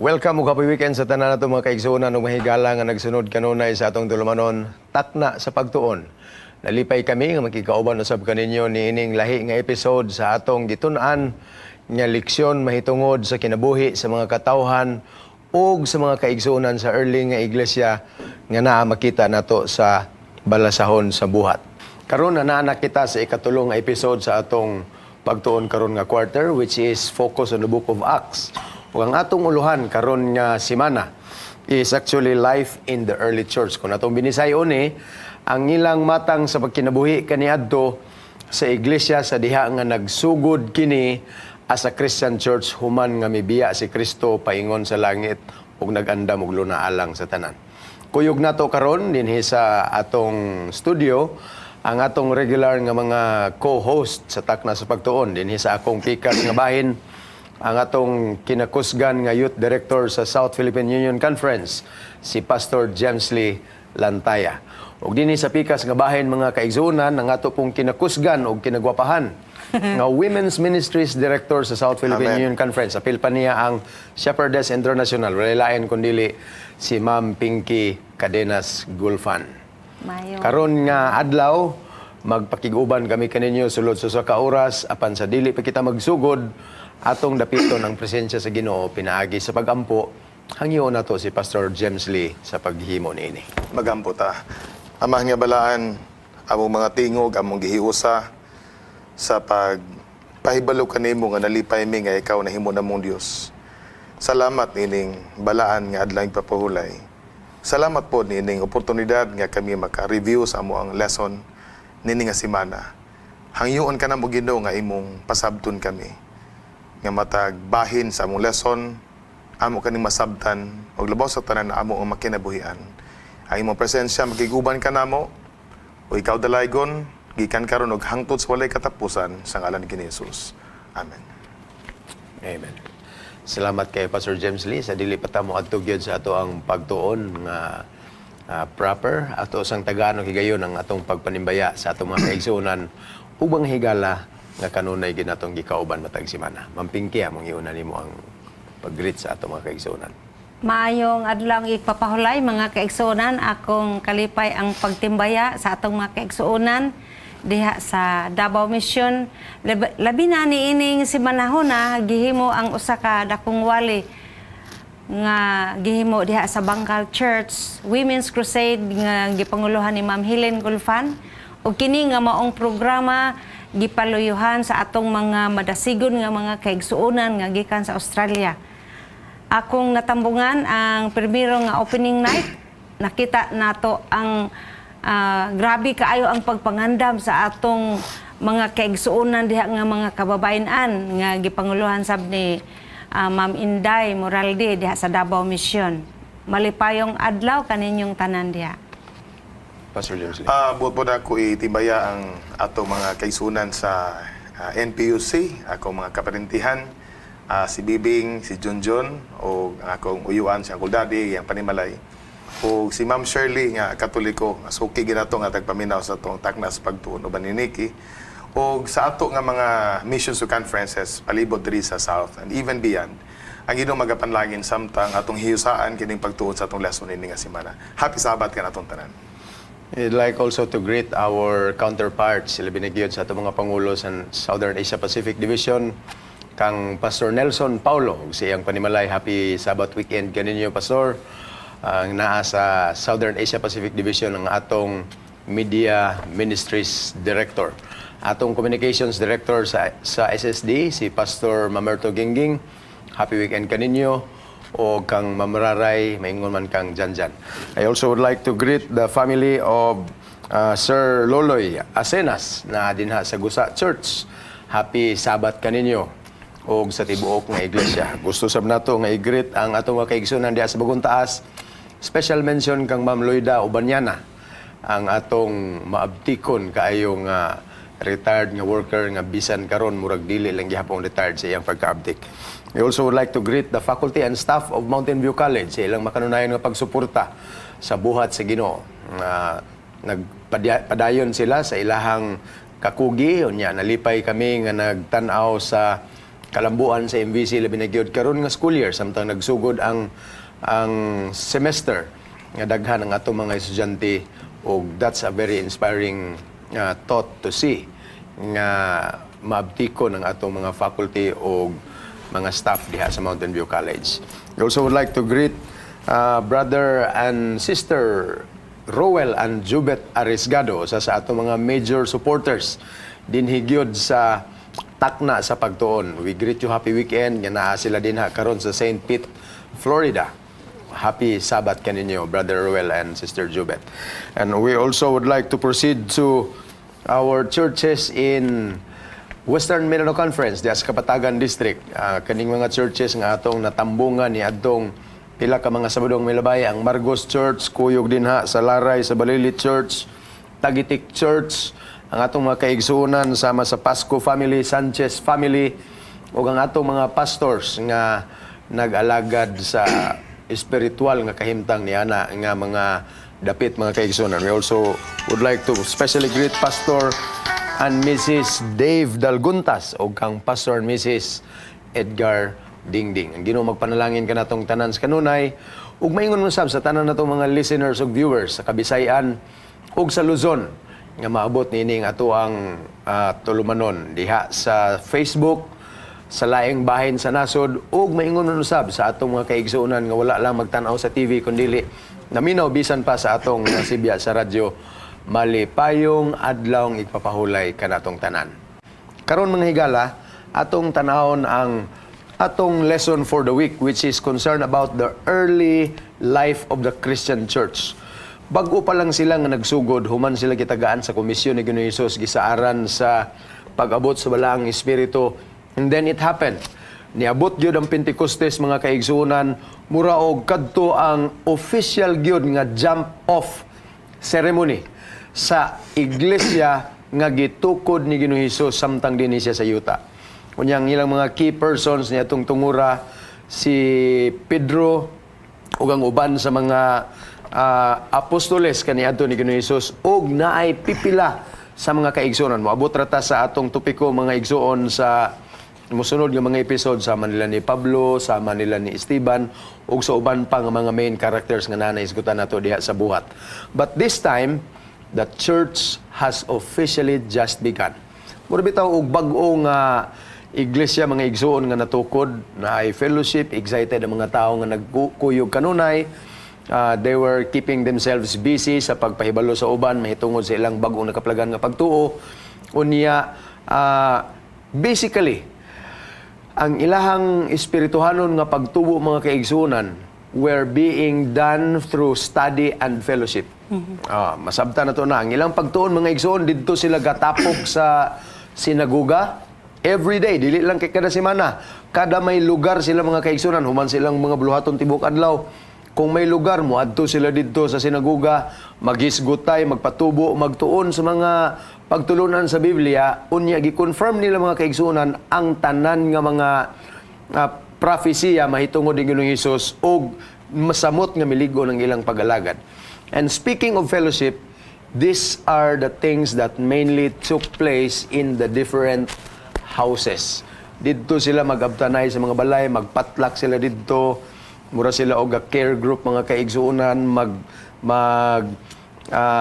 Welcome ug happy weekend sa tanan nato mga kaigsuonan ug mahigala nga nagsunod kanunay sa atong tulumanon, Takna sa Pagtuon. Nalipay kami nga makikauban usab kaninyo niining lahi nga episode sa atong gitun-an nga leksyon mahitungod sa kinabuhi sa mga katawhan ug sa mga kaigsuonan sa early nga iglesia nga naa makita nato sa balasahon sa Buhat. Karon na naa kita sa ikatulong nga episode sa atong pagtuon karon nga quarter, which is focus on the Book of Acts. Ug ang atong uluhan karon nga simana is actually life in the early church. Kung atong binisay-on ni ang ilang matang sa pagkinabuhi kaniadto sa iglesia sa diha nga nagsugod kini as a Christian church human nga mibiya si Kristo paingon sa langit ug nag-andam og lunaalang sa tanan. Kuyog nato karon dinhi sa atong studio ang atong regular nga mga co-host sa Takna sa Pagtuon. Dinhi sa akong pikas nga bahin, ang atong kinakusgan nga youth director sa South Philippine Union Conference, si Pastor James Lee Lantaya. Ug dinhi sa pikas nga bahin, mga kaigsuonan, ang ato pong kinakusgan og kinagwapahan nga Women's Ministries Director sa South Philippine Amen. Union Conference. Apil pa niya ang Shepherdess International. Walay lain kundili si Ma'am Pinky Cadenas Gulfan. Mayo. Karon nga adlaw, magpakig-uban kami kaninyo sulod sa usa ka oras. Apan sa dili pa kita magsugod, atong dapiton ang presensya sa Ginoo pinaagi sa pagampo. Hangyo nato si Pastor James Lee sa paghimo niini. Magampo ta. Amah nga balaan, among mga tingog, among gihiusa sa pag pahibalo kanimo nga nalipay mi nga ikaw nahimo namong Dios. Salamat nining balaan nga adlaw papahuway. Salamat po nining oportunidad nga kami maka-review sa among lesson nini nga semana. Hangyoon ka namo, Ginoo, nga imong pasabton kami nga matag bahin sa among lesson amo kaning masabtan og labaw sa tanan na amo ang makinabuhian. Ang imong presensya makiguban ka namo o ikaw dalaygon gikan karon og hangtod sa walay katapusan, sa ngalan ni Jesus. Amen. Amen. Salamat kay Pastor James Lee. Sa dili pa ta moadto gyud sa ato ang pagtuon nga proper, ato sang tagaan og higayon ang atong pagpanimbaya sa atong mga kaigsuonan ubang higala nga kanunay ginatong gikauban matag semana. Ma'am Pinky, among iuna nimo ang pag-greet sa atong mga kaigsuonan. Maayong adlaw igpapahulay, mga kaigsuonan. Akong kalipay ang pagtimbaya sa atong mga kaigsuonan diha sa Davao Mission. Labi na niining simanahona, gihimo ang usa ka dakong wali nga gihimo diha sa Bangkal Church, Women's Crusade nga gipanguluhan ni Ma'am Helen Gulfan. Ug kini nga maong programa gipaluyuhan sa atong mga madasigon nga mga kaigsuonan nga gikan sa Australia. Akong natambungan ang primero nga opening night. Nakita nato ang grabe kaayo ang pagpangandam sa atong mga kaigsuonan diha nga mga kababayen-an nga gipanguluhan sab ni Ma'am Inday Moralde diha sa Davao Mission. Malipayong adlaw kaninyong tanan diha. Pastor James Lee. Buot po na ako itimbaya ang ato mga kaigsuonan sa NPUC, akong mga kaparintihan, si Bibing, si Junjun, o ang akong uyuan, si Uncle Daddy, ang panimalay, o si Ma'am Shirley nga Katoliko, nga suki ginato nga tagpaminaw sa atong Takna sa Pagtuon uban ni Nikki, o sa ato nga mga missions to conferences palibot diri sa South and even beyond. Ang Ginoo magapanlangin samtang atong hiyusaan kining pagtuon sa atong lesson ini nga semana. Happy Sabbath kanatong tanan. I'd like also to greet our counterparts, sila binigyan sa atong mga pangulo sa Southern Asia Pacific Division, kang Pastor Nelson Paulo, ug sa iyang panimalay. Happy Sabbath weekend kaninyo, Pastor. Ang naa sa Southern Asia Pacific Division ang atong Media Ministries Director. Atong Communications Director sa SSD, si Pastor Mamerto Gingging. Happy weekend kaninyo o kang Mamraray, maingon man kang Janjan. I also would like to greet the family of Sir Loloy Asenas na dinha sa Gusa Church. Happy Sabbath kaninyo og sa tibuok nga iglesia. Gusto sab nato nga i-greet ang atong mga kaigsuonan diha sa Bagong Taas. Special mention kang Ma'am Loida Ubanyana, ang atong maabtikon kaayo nga retired nga worker nga bisan karon murag dili lang gihapon retired sa iyang pagkaabtik. We also would like to greet the faculty and staff of Mountain View College sa ilang makanunayan nga pagsuporta sa buhat sa Ginoo. Nga nagpadayon sila sa ilahang kakugi. Unya nalipay kami nga nagtan-aw sa Kalambuan sa MVC, labi na gyud karon nga school year samtang nagsugod ang semester nga daghan ang atong mga estudyante, ug that's a very inspiring thought to see nga maabtiko ng atong mga faculty o mga staff diha sa Mountain View College. We also would like to greet brother and sister Roel and Jubet Arisgado, sa atong mga major supporters dinhi gyud sa Takna sa Pagtuon. We greet you, happy weekend nga naa sila dinha karon sa St. Pete, Florida. Happy Sabbath kaninyo, Brother Roel and Sister Jubet. And we also would like to proceed to our churches in Western Mindanao Conference, diha sa Kapatagan District. Kaning mga churches nga atong natambungan ni adtong pila ka mga Sabadong milabay, ang Margos Church, Kuyog dinha sa Laray, sa Balilit Church, Tagitik Church, ang atong mga kaigsuonan sama sa Pasco family, Sanchez family, ug ang atong mga pastors nga nag-alagad sa espiritual nga kahimtang niana nga mga dapit, mga kaigsuonan. We also would like to especially greet Pastor and Mrs. Dave Dalguntas o kang Pastor and Mrs. Edgar Dingding. Ang Ginoo magpanalangin kanatong tanan sa kanunay ug maingon mo sab sa tanan natong mga listeners ug viewers sa Kabisayan ug sa Luzon nga maabot niining atoang tulumanon diha sa Facebook, sa laing bahin sa nasod, ug maingon man usab sa atong mga kaigsuonan nga wala lang magtan-aw sa TV kundili naminaw bisan pa sa atong nasibya sa radyo. Malipayong adlawng igpapahulay kanatong tanan. Karon, mga higala, atong tanawon ang atong lesson for the week, which is concerned about the early life of the Christian church. Bag-o pa lang sila nga nagsugod, human sila gitagaan sa komisyon ni Ginoong Hesus, gisaaran sa pag-abot sa Balaang Espiritu. And then it happened. Niabot gyud ang Pentecostes, mga kaigsuonan, mura og kadto ang official gyud nga jump off ceremony sa iglesia nga gitukod ni Ginoong Hesus samtang dinhi siya sa yuta. Unya ang ilang mga key persons niya atong tungura, si Pedro ug ang uban sa mga apostoles kaniadto ni Ginoong Hesus ug naay pipila sa mga kaigsuonan. Moabot ra ta sa atong topiko, mga igsuon, sa musunod nga mga episode, sama nila ni Pablo, sama nila ni Esteban ug sa uban pa nga mga main characters nga naa nahisgutan nato diha sa Buhat. But this time, the church has officially just begun. Mura bitaw og bag-o nga iglesia, mga igsuon, nga natukod na ay fellowship, excited ang mga tao nga nagkuyog kanunay. They were keeping themselves busy sa pagpahibalo sa uban mahitungod sa ilang bag-ong nakaplagan nga pagtuo. Unya, basically, ang ilahang espirituhanon nga pagtubo, mga kaigsunan, were being done through study and fellowship. Masabta na to na. Ang ilang pagtuon, mga igsuon, didto sila gatapok sa sinaguga every day, dili lang kay kada semana. Kada may lugar sila, mga kaigsunan, human silang mga buluhaton tibok adlaw. Kung may lugar mo, adto sila didto sa sinaguga, maghisgutay, magpatubo, magtuon sa mga pagtulunan sa Biblia, unya gi-confirm nila, mga kaigsunan, ang tanan nga mga propesiya mahitungod ni Ginoong Hesus ug masamot nga miligo ng ilang pag-alagad. And speaking of fellowship, these are the things that mainly took place in the different houses. Didto sila magabtanay sa mga balay, magpatlak sila didto, mura sila og a care group, mga kaigsuonan, mag mag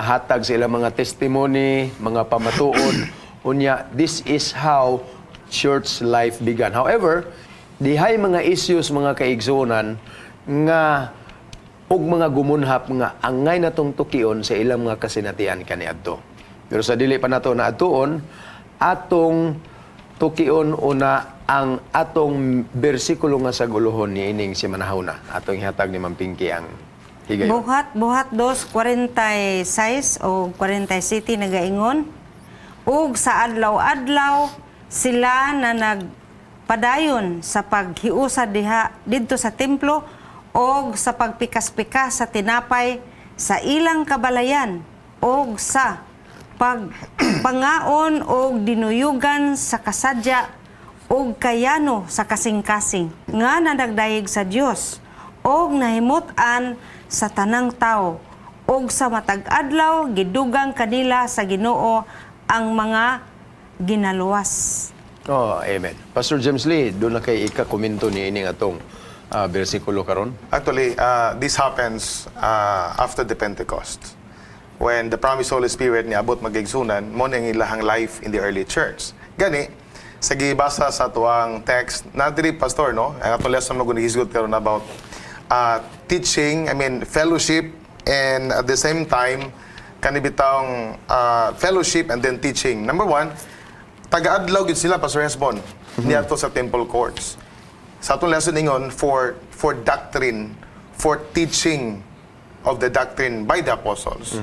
hatag sila mga testimony, mga pamatuod. Unya, this is how church life began. However, dihay mga issues, mga kaigsuonan, nga og mga gumunhap nga angay natong tukion sa ilang mga kasinatian kaniadto. Pero sa dili pa nato na atuon, atong tukion una ang atong bersikulo nga saguluhon ni ining semanahuna. Atong ihatag ni Ma'am Pinky ang higayon. Buhat 2:46 o 47 nagaingon, "Ug sa adlaw-adlaw sila na nagpadayon sa paghiusa diha didto sa templo og sa pagpikas-pikas sa tinapay sa ilang kabalayan og sa pagpangaon og dinuyugan sa kasadya og kayano sa kasing-kasing nga nanagdayeg sa Dios og nahimut-an sa tanang tawo, og sa matag adlaw gidugang kanila sa Ginoo ang mga ginaluwas." Oh, amen. Pastor James Lee, duna kay ika-komento ni ining atong bersikulo karon? Actually, this happens after the Pentecost. When the promised Holy Spirit niabot, mga kaigsuonan, mao ang ilahang life in the early church. Gani, sa gibasa sa atuang text, na diri, Pastor, no? Ang atong lesson mo hisgot karon about teaching, I mean, fellowship, and at the same time, kanibitang fellowship and then teaching. Number one, taga-adlaw gid sila, Pastor Hesbon, niadto sa temple courts. Sa atong lesson ingon for doctrine, for teaching of the doctrine by the apostles.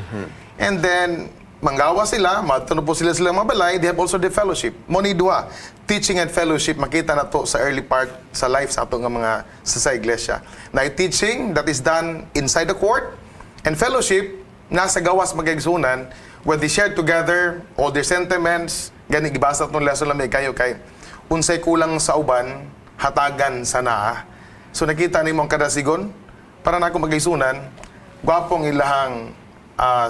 And then manggawa sila, madto po sila sila mabalay, they have also the fellowship. Mao ni duha, teaching and fellowship, makita na to sa early part sa life sa ato nga mga sa iglesia. Na teaching that is done inside the court and fellowship nasa gawas, mga kaigsuonan, where they share together all their sentiments. Gani gibasa tong lesson lang kayo kay unsay kulang sa uban, hatagan sa naa. So nakita nimo ang kadasigon para nako, mga kaigsuonan, gwapong ilahang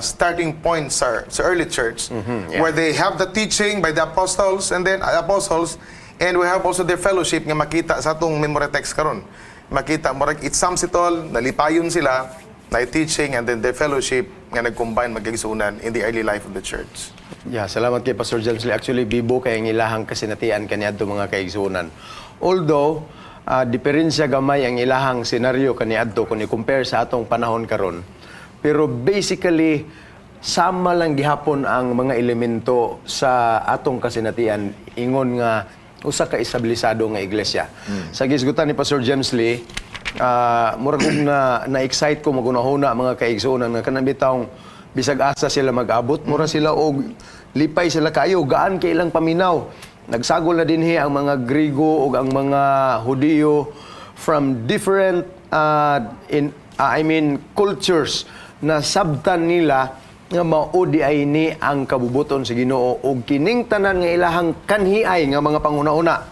starting point sa early church where they have the teaching by the apostles and then apostles and we have also their fellowship nga makita sa atong memory text karon. Makita murag it sums it all, nalipayon sila na teaching and then their fellowship nga nag-combine, mga kaigsuonan, in the early life of the church. Yeah, salamat kay Pastor James Lee. Actually, bibo kay ang ilahang kasinatian kaniadto, mga kaigsuonan. Although, diferensya gamay ang ilahang senaryo kaniadto kung i-compare sa atong panahon karon. Pero basically, sama lang gihapon ang mga elemento sa atong kasinatian ingon nga usa ka establisado nga iglesia. Sa gisgutan ni Pastor James Lee, murag og na na-excite ko magunahuna, mga kaigsuonan, nga kanang bitawng bisag asa sila mag-abot, mura sila og lipay sila kayo, gaan kay ilang paminaw. Nagsagol na dinhi ang mga Grigo ug ang mga Hudiyo from different in I mean cultures na sabtan nila nga mao di ay ni ang kabubuton sa Ginoo ug kining tanan nga ilahang kanhiay nga mga panguna-una,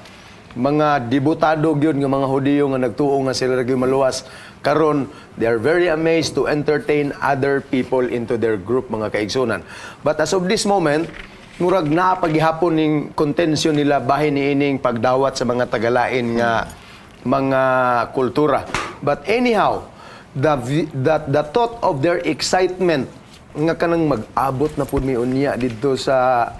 mga debotado gyud nga mga Hudiyo nga nagtuo nga sila ra gyud maluwas karon, they are very amazed to entertain other people into their group, mga kaigsunan. But as of this moment, murag naa pa gihapon ning contention nila bahin niining pagdawat sa mga tagalain nga mga kultura. But anyhow, the thought of their excitement nga kanang mag-abot na pud mi unya didto sa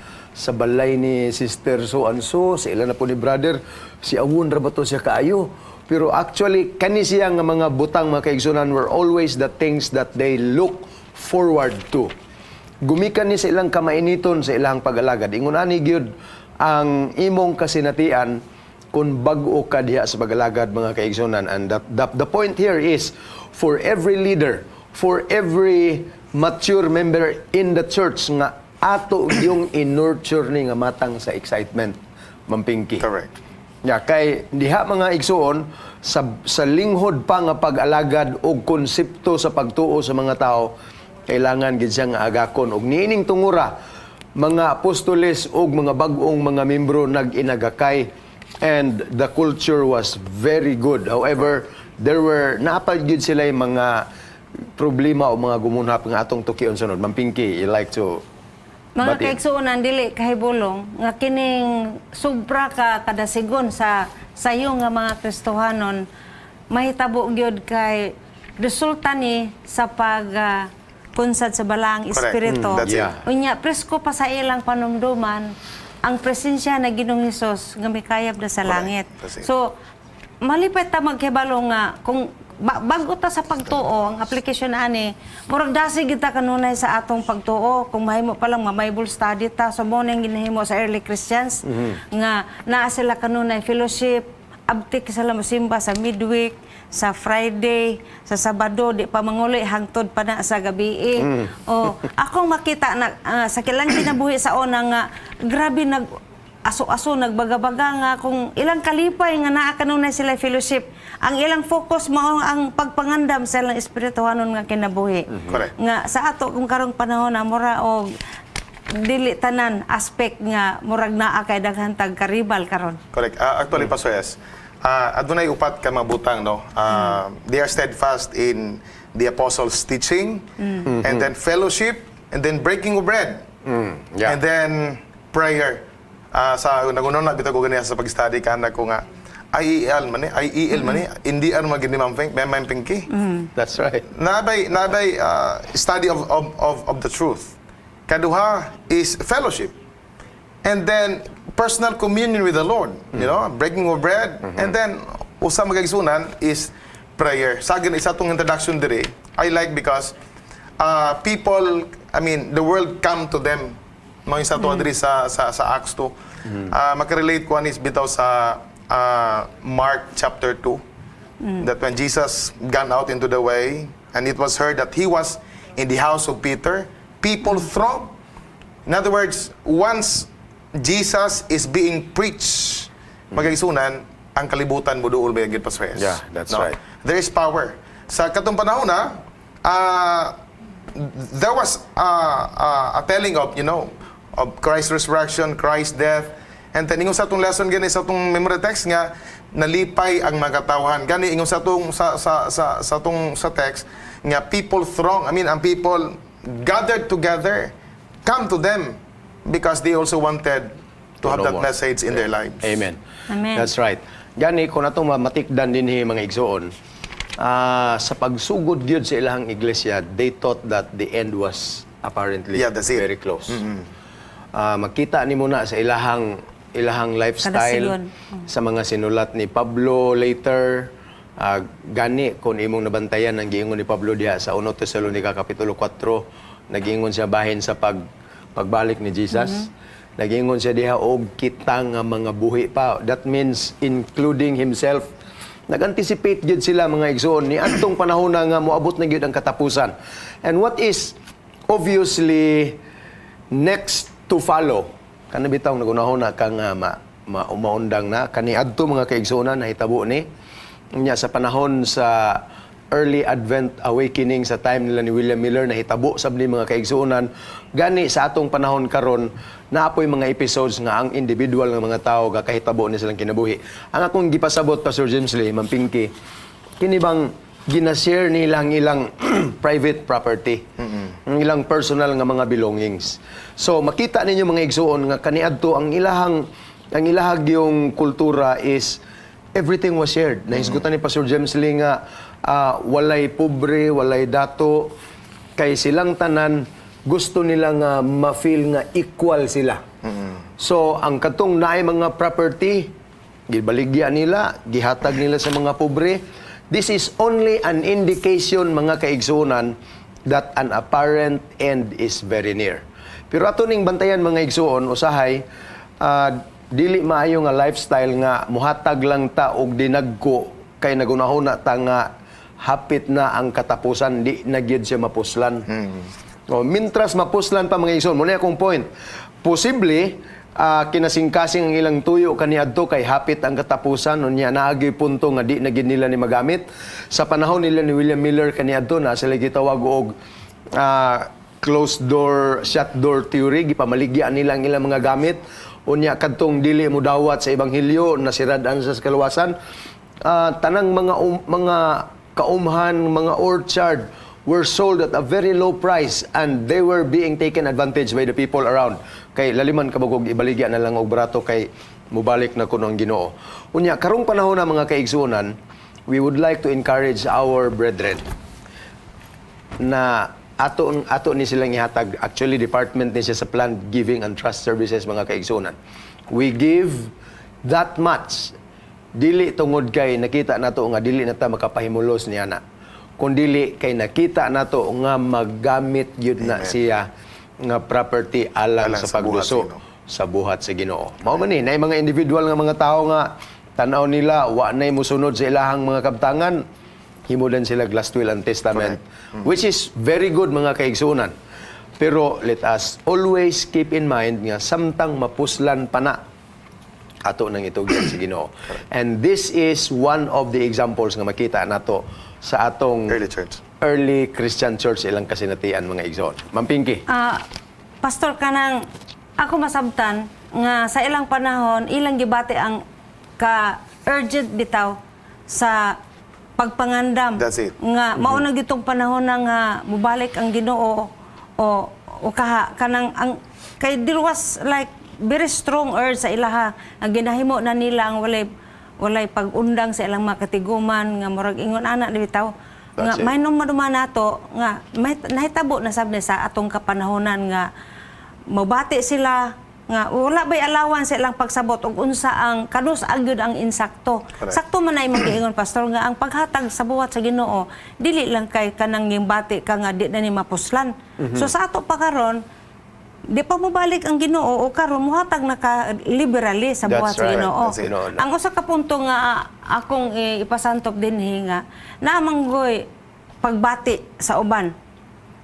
balay ni Sister so and so, sa ila na po ni brother, si awon ra ba to siya kaayo? Pero actually, kani siya nga mga butang, mga kaigsunan, were always the things that they look forward to. Gumikan ni sa ilang kamainiton sa ilang pag-alagad. Ingon ani gyud ang imong kasinatian kung bag-o ka diha sa pag-alagad, mga kaigsunan. And the point here is for every leader, for every mature member in the church nga ato yung in-nurture ni nga matang sa excitement, Mampingki. Correct. Ya, kay diha, mga igsuon, sa linghod pa nga pag-alagad og konsepto sa pagtuo sa mga tao, kailangan gid siya nga agakon og niining tungura mga apostoles og mga bag-ong mga membro nag-inagakay and the culture was very good. However, there were naa pa gyud sila yung mga problema o mga gumunhap nga atong tukion sunod. Mampingki, you like to Mga batin? kaigsuonan, dili kahibulong nga kining sobra ka kadasigon sa sayo nga mga Kristohanon mahitabo gyud kay resulta ni sa pag kunsad sa Balaang Correct. Espiritu. That's it. Unya presko pa sa ilang panumduman ang presensya na Ginoong Hesus nga mikayab na sa Correct. langit. That's it. So malipay ta maghibalo nga kung bago ta sa pagtuo, ang application ani, murag dasig gid ta kanunay sa atong pagtuo kung mahimo pa lang ma-Bible study ta. So mao nang ginahimo sa early Christians nga naa sila kanunay fellowship, abtik sila mosimba sa midweek, sa Friday, sa Sabado, di pa manguli hangtod pa na sa gabi. Oh, akong makita na sa kilang kinabuhi sa una nga grabe nag aso-aso, nagbagabaga nga kung ilang kalipay nga naa kanunay sila fellowship. Ang ilang focus mao ang pagpangandam sa ilang espirituhanon nga kinabuhi. Correct. Nga sa ato kung karong panahon na mura og dili tanan aspect nga murag naa kay daghan tag karibal karon. Correct. Actually, Pastor S, adunay upat ka mga butang, no? They are steadfast in the apostles' teaching, and then fellowship, and then breaking of bread, and then prayer. Sa nagunon na bitaw ko ganiya sa pag-study kana ko nga IEL man ni, IEL man ni, hindi ano man gini, Ma'am Pink, Ma'am Pinky. That's right. Nabay study of the truth. Kaduha is fellowship. And then personal communion with the Lord, breaking of bread. And then usa magaigsunan is prayer. Sa akin, isa tong introduction dire, I like because people, I mean, the world come to them. Mga isa to diri sa Acts 2. Makarelate ko anis bitaw sa Mark chapter 2, that when Jesus gone out into the way and it was heard that he was in the house of Peter, people thronged. In other words, once Jesus is being preached, magaigsunan, ang kalibutan mo duol ba gyud, Pastor? Yeah, that's No? right. There is power. Sa katong panahon na, there was a telling of Christ's resurrection, Christ's death. And then, ingon sa atong lesson gani sa atong memory text nga, nalipay ang mga katawhan. Gani, ingon sa atong sa atong sa text nga people throng, I mean, ang people gathered together, come to them because they also wanted to have know that more. Message in their lives. Amen. Amen. That's right. Gani kung atong matikdan dinhi, mga igsoon, sa pagsugod gyud sa ilang iglesia, they thought that the end was apparently Yeah, that's it. Very close. Makita nimo na sa ilahang lifestyle, Kadasigon. Sa mga sinulat ni Pablo later, gani kung imong nabantayan ang giingon ni Pablo diha sa 1 Tesalonica kapitulo 4, nagiingon siya bahin sa pagbalik ni Jesus. Nagiingon siya diha og kita nga mga buhi pa. That means including himself. Nag-anticipate gyud sila, mga igsoon, ni adtong panahon na nga moabot na gyud ang katapusan. And what is obviously next to follow, kana bitaw nagunahon na ka nga ma maundang na kaniadto, mga kaigsuonan, nahitabo ni nya sa panahon sa early Advent Awakening sa time nila ni William Miller, nahitabo sab ni, mga kaigsuonan. Gani sa atong panahon karon, naapoy mga episodes nga ang individual nga mga tao gakahitabo ni silang kinabuhi. Ang akong gipasabot, Pastor James Lee, Ma'am Pinky, kini bang ginashare nila ang ilang private property, ang ilang personal nga mga belongings. So makita ninyo, mga igsuon, nga kaniadto ang ilahag yung kultura is everything was shared. Nahisgutan ni Pastor James Lee nga walay pobre, walay dato, kay silang tanan gusto nila nga ma-feel nga equal sila. So ang katong naay mga property, gibaligya nila, gihatag nila sa mga pobre. This is only an indication, mga kaigsuonan, that an apparent end is very near. Pero ato ning bantayan, mga igsuon, usahay dili maayo nga lifestyle nga muhatag lang ta og dinagko kay nagunahuna ta nga hapit na ang katapusan, di na gyud siya mapuslan. O, mintras mapuslan pa, mga igsoon, muna akong point. Posible kinasingkasing ang ilang tuyo kaniadto kay hapit ang katapusan, unya naagi punto nga di na gyud nila ni magamit. Sa panahon nila ni William Miller kaniadto na sila gitawag og closed door, shut door theory, gipamaligya nila ang ilang mga gamit. Unya kadtong dili mo dawat sa ebanghelyo nasirad-an sa kaluwasan. Tanang mga kaumhan, mga orchard were sold at a very low price and they were being taken advantage by the people around. Kay laliman kabugog ibaligya na lang og barato kay mubalik na kuno ang Ginoo. Unya karong panahon na, mga kaigsuonan, we would like to encourage our brethren na ato ato ni silang ihatag. Actually, department ni siya sa Planned Giving and Trust Services, mga kaigsuonan. We give that much dili tungod kay nakita nato nga dili na ta makapahimulos niya na, kundili kay nakita nato nga magamit gyud na siya nga property alang, Alang sa sa buhat pagduso sa Ginoo. Sa buhat sa Ginoo. Mao man ni, nay mga individual nga mga tao nga tan-aw nila wa nay mosunod sa ilahang mga kabtangan, himo din sila last will and testament, which is very good, mga kaigsuonan. Pero let us always keep in mind nga samtang mapuslan pa na, ato nang itugyan sa Ginoo. And this is one of the examples nga makita nato sa atong Early church. Early Christian church, ilang kasinatian, mga igsoon. Ma'am Pinky. Pastor, kanang ako masabtan nga sa ilang panahon ilang gibati ang ka urgent bitaw sa pagpangandam. That's it. Nga mao na gitong panahon na nga mubalik ang Ginoo o kaha kanang ang kay there was like very strong urge sa ilaha ang ginahimo na nila ang walay pag-undang sa ilang mga katiguman nga murag ingon ana di bitaw nga That's it. may duman nato nga may nahitabo na sab ni sa atong kapanahonan nga mabati sila nga wala bay alawan sa ilang pagsabot og unsa ang kanus gyud ang insakto. Correct. Sakto man na imong giingon, Pastor, nga ang paghatag sa buhat sa Ginoo dili lang kay kanang bati ka nga di na ni mapuslan. So sa ato pa karon, di pa mobalik ang Ginoo o karon muhatag na ka liberally sa That's buhat sa right. Ginoo. That's it. Ginoo na. Ang usa ka punto nga akong ipasantop dinhi nga naamanggoy pagbati sa uban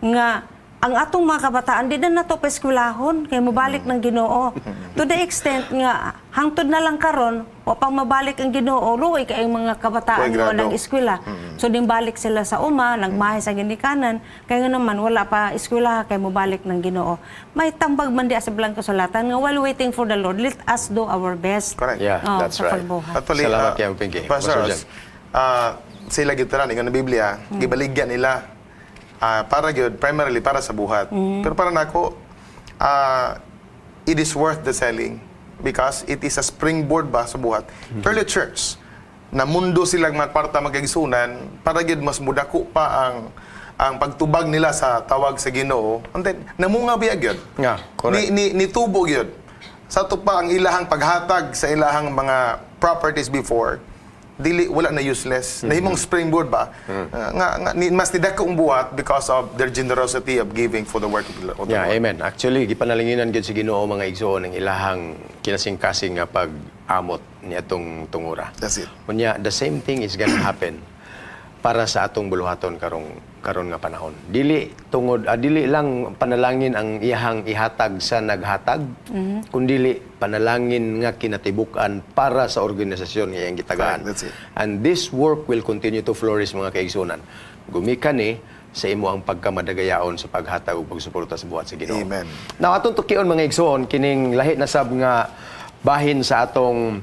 nga ang atong mga kabataan di na nato paeskwelahon kay mobalik ng Ginoo, to the extent nga hangtod na lang karon wa pang mabalik ang Ginoo, luoy kay ang mga kabataan Way nga grado. walang eskwela. So din balik sila sa uma, nagmahay sa ginikanan kay nga naman wala pa eskwela kay mobalik ng Ginoo. May tambag man di sa Balaan Kasulatan nga while waiting for the Lord, let us do our best. Correct. Yeah, Oh, that's sa right. pagbuhat. Actually, Salamat ah, kay Pinky. Pastor, Pastor Jen. Sila gyud tanan ingon ng Biblia, gibaligya nila para gyud primarily para sa buhat. Pero para nako, it is worth the selling because it is a springboard ba sa buhat. Early church, namundo silang mga kwarta, mga kaigsuonan, para gyud mas mudako pa ang pagtubag nila sa tawag sa Ginoo. And then namunga biya gyud. Yeah, correct. Ni nitubo gyud. Sa ato pa ang ilahang paghatag sa ilahang mga properties before, dili wala na useless. Nahimong springboard ba? Nga ni, mas nidako ang buhat because of their generosity of giving for the work of the Yeah, Lord. amen. Actually, gipanalanginan gyud sa Ginoo, mga igsoon, ang ilahang kinasingkasing nga pag-amot ni atong tungura. That's it. Unya, the same thing is gonna happen para sa atong buluhaton karong karon nga panahon. Dili tungod dili lang panalangin ang iyahang ihatag sa naghatag, kundili panalangin nga kinatibuk-an para sa organisasyon nga iyang gitagaan. Correct, that's it. And this work will continue to flourish, mga kaigsunan. Gumikan ni sa imo ang pagkamadagayaon sa paghatag ug pagsuporta sa buhat sa Ginoo. Amen. Now atong tukion, mga igsoon, kining lahi na sab nga bahin sa atong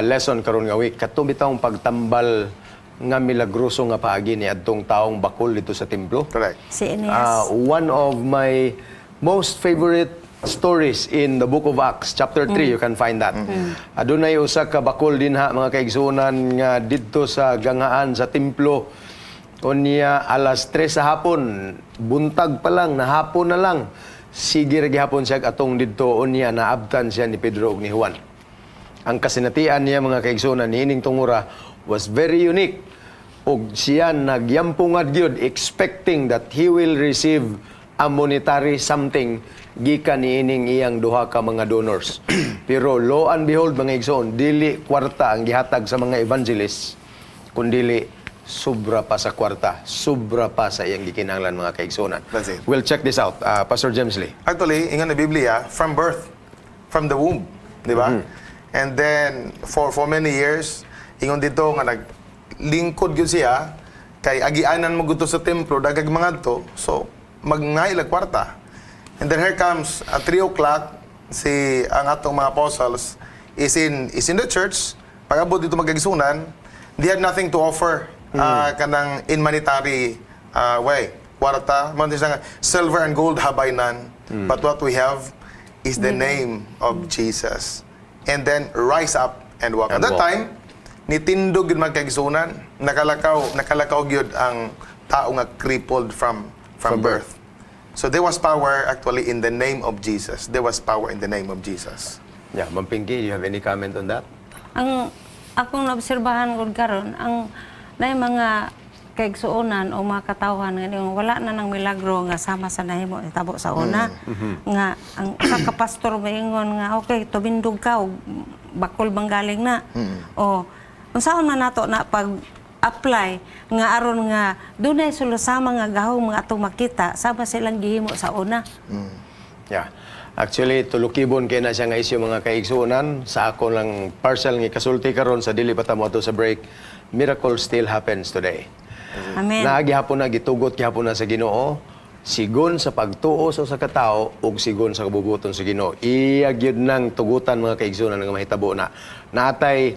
lesson karon nga week, katong bitawng pagtambal nga milagroso nga paagi ni adtong taong bakol dito sa templo. Correct. Si Eneas. One of my most favorite stories in the Book of Acts, chapter 3, you can find that. Adunay usa ka bakol dinha, mga kaigsuonan, nga didto sa gangaan sa templo. Unya alas 3 sa hapon, buntag pa lang, nahapon na lang. Sige ra gihapon siya atong didto, unya naabtan siya ni Pedro ug ni Juan. Ang kasinatian niya, mga kaigsuonan, niining tungura was very unique. Ug siya nagyampungad gyud expecting that he will receive a monetary something gikan niining iyang duha ka mga donors. Pero lo and behold, mga igsoon, dili kwarta ang gihatag sa mga evangelists, kundili sobra pa sa kwarta, sobra pa sa iyang gikinahanglan, mga kaigsuonan. That's it. We'll check this out. Pastor James Lee. Actually, ingon na Biblia, from birth, from the womb, di ba? And then for many years, ingon dito nga naglingkod gyud siya kay agianan mo gudto sa templo dagag mga to, so magngayo kwarta. And then here comes at 3 o'clock si ang atong mga apostles is in the church. Pag-abot dito, mga kaigsuonan, they had nothing to offer kanang in monetary way. Kwarta, man siya nga, "Silver and gold have I none, but what we have is the name of Jesus." And then rise up and walk. And At that walk. time, nitindog gyud, mga kaigsuonan, nakalakaw gyud ang tao nga crippled from From birth. birth. So there was power actually in the name of Jesus. There was power in the name of Jesus. Yeah, Ma'am Pinky, do you have any comment on that? Ang akong naobserbahan gud karon ang nay mga kaigsuonan o mga katawhan nga yung wala na nang milagro nga sama sa nahimo itabo sa una nga ang usa ka pastor moingon nga, "Okay, tumindog ka," og bakol bang galing na o unsaon man nato na pag apply nga aron nga dunay sulasama nga gahom nga atong makita sama silang gihimo sa una. Yeah. Actually, tulukibon kay na siya nga isyu, mga kaigsuonan. Sa ako lang partial nga ikasulti karon sa dili pa ta moadto sa break. Miracle still happens today. Amen. Naa gihapon na, gitugot gihapon na sa Ginoo sigon sa pagtuo sa usa ka tawo ug sigon sa kabubuton sa Ginoo. Iya gyud nang tugutan, mga kaigsuonan, nga mahitabo na. Natay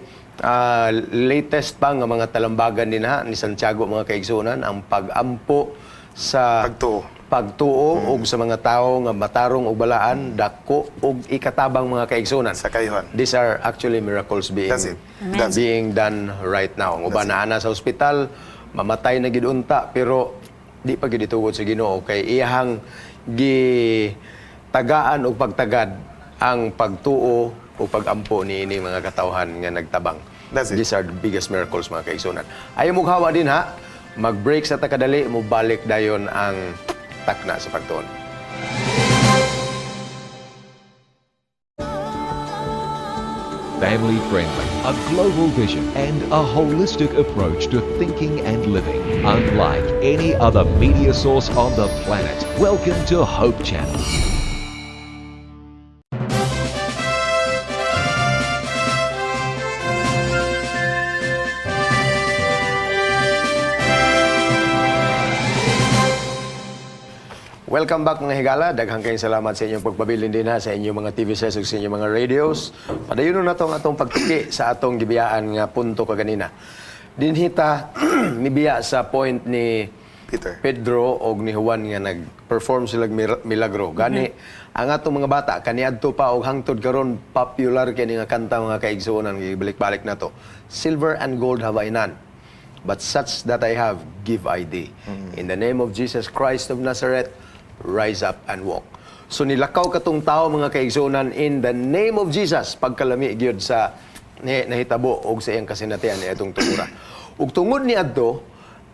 latest pa nga mga talambagan din ha ni Santiago, mga kaigsuonan, ang pag-ampo sa Pagtuo. Pagtuo og sa mga tawo nga matarong og balaan, dako og ikatabang, mga kaigsunan. Sa kayuhan. These are actually miracles being That's it. That's it. being done right now. Ang uban naa na sa ospital, mamatay na gid unta, pero di pa gid itugot sa Ginoo kay iyahang gi tagaan og pagtagad ang pagtuo o pagampo niini mga katawhan nga nagtabang. That's it. These are the biggest miracles, mga kaigsunan. Ayaw mo hawa din ha, mag-break sa takadali, mo balik dayon ang Takna sa Pagtuon. Family friendly, a global vision, and a holistic approach to thinking and living. Unlike any other media source on the planet. Welcome to Hope Channel. Welcome back, mga higala. Daghang kayong salamat sa inyong pagpabilin din ha, sa inyong mga TV sets ug sa inyong mga radios. Padayon na to ang atong pagtiki sa atong gibiyaan nga punto kaganina. Dinhi ta mibiya sa point ni Peter. Pedro og ni Juan nga nag-perform sila milagro. Gani ang atong mga bata kaniadto pa og hangtod karon popular kini nga kanta, mga kaigsuonan, gibalik-balik na to. "Silver and gold have I none, but such that I have give I thee. In the name of Jesus Christ of Nazareth, rise up and walk." So nilakaw katong tao, mga kaigsuonan, in the name of Jesus, pagkalami gyud sa nahitabo og sa iyang kasinatian ni atong tumura. Ug tungod ni adto,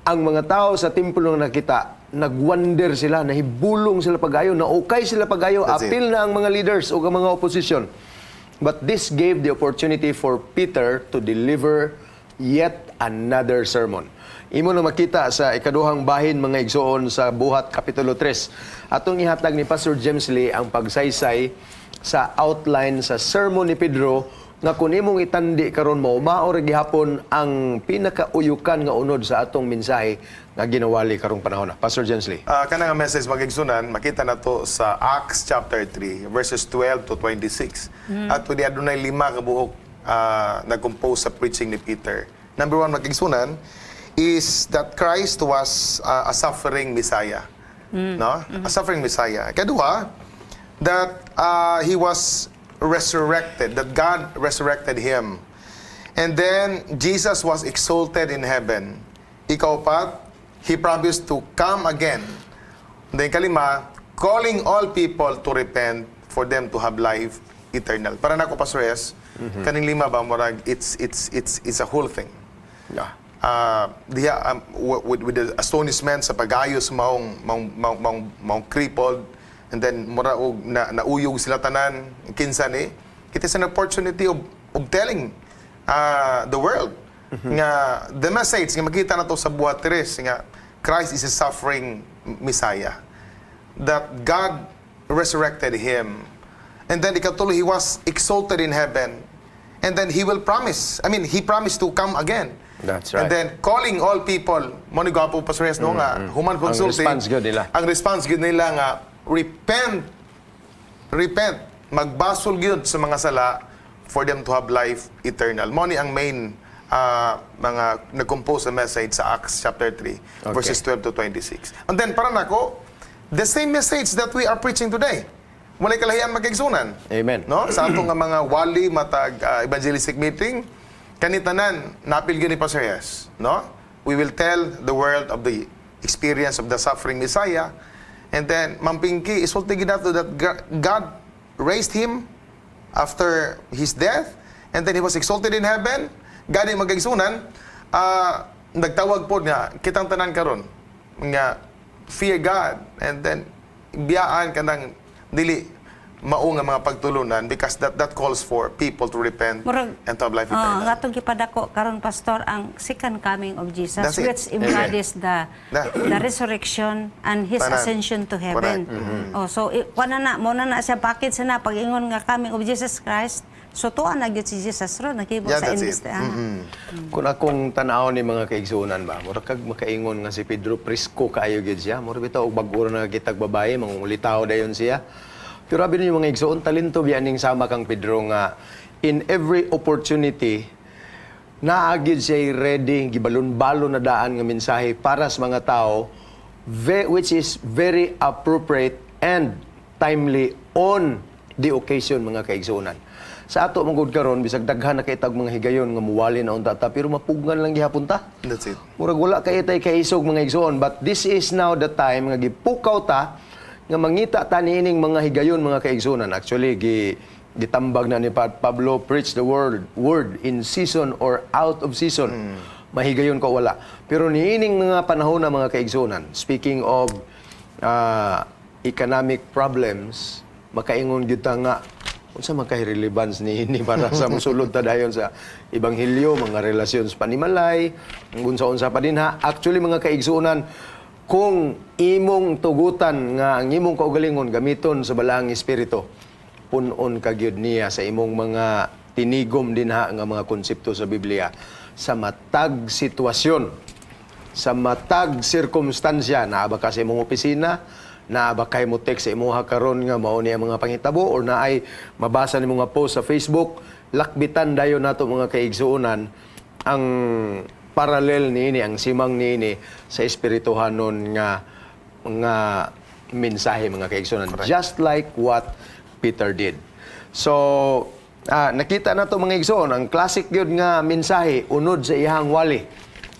ang mga tao sa templo nga nakita, nagwonder sila, nahibulong sila pagayo, naukay sila pagayo, That's it. apil na ang mga leaders o ang mga opposition. But this gave the opportunity for Peter to deliver yet another sermon. Imo na makita sa ikaduhang bahin, mga igsoon, sa Buhat Kapitulo 3. Atong ihatag ni Pastor James Lee ang pagsaysay sa outline sa sermon ni Pedro nga kung imong itandi karon mo mao ra gihapon ang pinakauyukan nga unod sa atong mensahe nga ginawali karong panahon na. Pastor James Lee. Kanang nga message, mga igsunan, makita na to sa Acts chapter 3 verses 12 to 26. At pwede adunay lima ka buok nag-compose sa preaching ni Peter. Number one, mga igsunan, is that Christ was a suffering Messiah. No? A suffering Messiah. Kaduha, that he was resurrected, that God resurrected him. And then Jesus was exalted in heaven. Ikaupat, he promised to come again. And then kalima, calling all people to repent for them to have life eternal. Para nako, Pastor S, kaning lima ba, murag it's a whole thing. Diha with the astonishment sa pagayos maong crippled and then mura og na, nauyog sila tanan kinsa ni. It is an opportunity of telling the world nga the message nga makita na to sa Buhat 3 nga Christ is a suffering Messiah, that God resurrected him. And then ikatulo, he was exalted in heaven. And then he will promise, I mean, he promised to come again. That's right. And then calling all people, mo ni gwapo, Pastor Hes, no, nga human Ang consulting. response gyud nila. Ang response gyud nila nga repent, repent, magbasol gyud sa mga sala for them to have life eternal. Mo ni ang main mga nag-compose sa message sa Acts chapter 3 verses 12 to 26. And then para nako, the same message that we are preaching today. Walay kalahian, mga kaigsunan. Amen. No? Sa atong nga mga wali matag evangelistic meeting, kanitanan napil gyud ni Pastor Yes, no? We will tell the world of the experience of the suffering Messiah. And then mampingki isulti gyud nato that God raised him after his death and then he was exalted in heaven. Gani, mga kaigsunan, nagtawag po nga kitang tanan karon nga fear God and then biyaan kanang dili mao nga mga pagtulunan because that calls for people to repent and to have life Oh, eternal. ang atong gipadako karon, Pastor, ang second coming of Jesus, That's it. which embodies the the resurrection and his Tanan. Ascension to heaven. Correct. Mm-hmm. Oh, so kuan na na mo na na siya package na pag-ingon nga coming of Jesus Christ. So tuwa na gyud si Jesus ro naghimo Yeah, sa that's it. imbis ana. Kung akong tanaw ni mga kaigsunan ba, mura kag makaingon nga si Pedro presko kaayo gyud siya. Mura bitaw og bag-o ra nakitag babae, mangungulitaw dayon siya. Pero abi ninyo, mga igsoon, talento biya ning sama kang Pedro nga in every opportunity naa gyud siya ready, gibalon-balon na daan nga mensahe para sa mga tao. Which is very appropriate and timely on the occasion, mga kaigsuonan. Sa ato man gud karon, bisag daghan na kay tag mga higayon nga muwali na unta ta, pero mapugngan lang gihapon ta. That's it. Murag wala kay tay kaisog, mga igsoon, but this is now the time nga gipukaw ta nga mangita ta niining mga higayon, mga kaigsuonan. Actually, gitambag na ni Pablo, "Preach the word in season or out of season." Mahigayon ko wala. Pero niining mga panahon na, mga kaigsuonan, speaking of economic problems, makaingon gyud ta nga unsa man kay relevance ni para sa musulod ta dayon sa ebanghelyo, mga relasyon sa panimalay, unsa-unsa pa din ha. Actually, mga kaigsuonan, kung imong tugutan nga ang imong kaugalingon gamiton sa Balaang Espiritu, punon ka gyud niya sa imong mga tinigom dinha nga mga konsepto sa Biblia sa matag sitwasyon, sa matag sirkumstansya. Naa ba ka sa imong opisina, naa ba kay mo text sa imuha karon nga mao ni ang mga panghitabo, or naay mabasa nimo nga post sa Facebook, lakbitan dayon nato, mga kaigsuonan, ang parallel niini, ang simang niini sa espirituhanon nga mensahe, mga kaigsuonan, just like what Peter did. So nakita na to, mga igsoon, ang classic gyud nga mensahe unod sa iyang wali,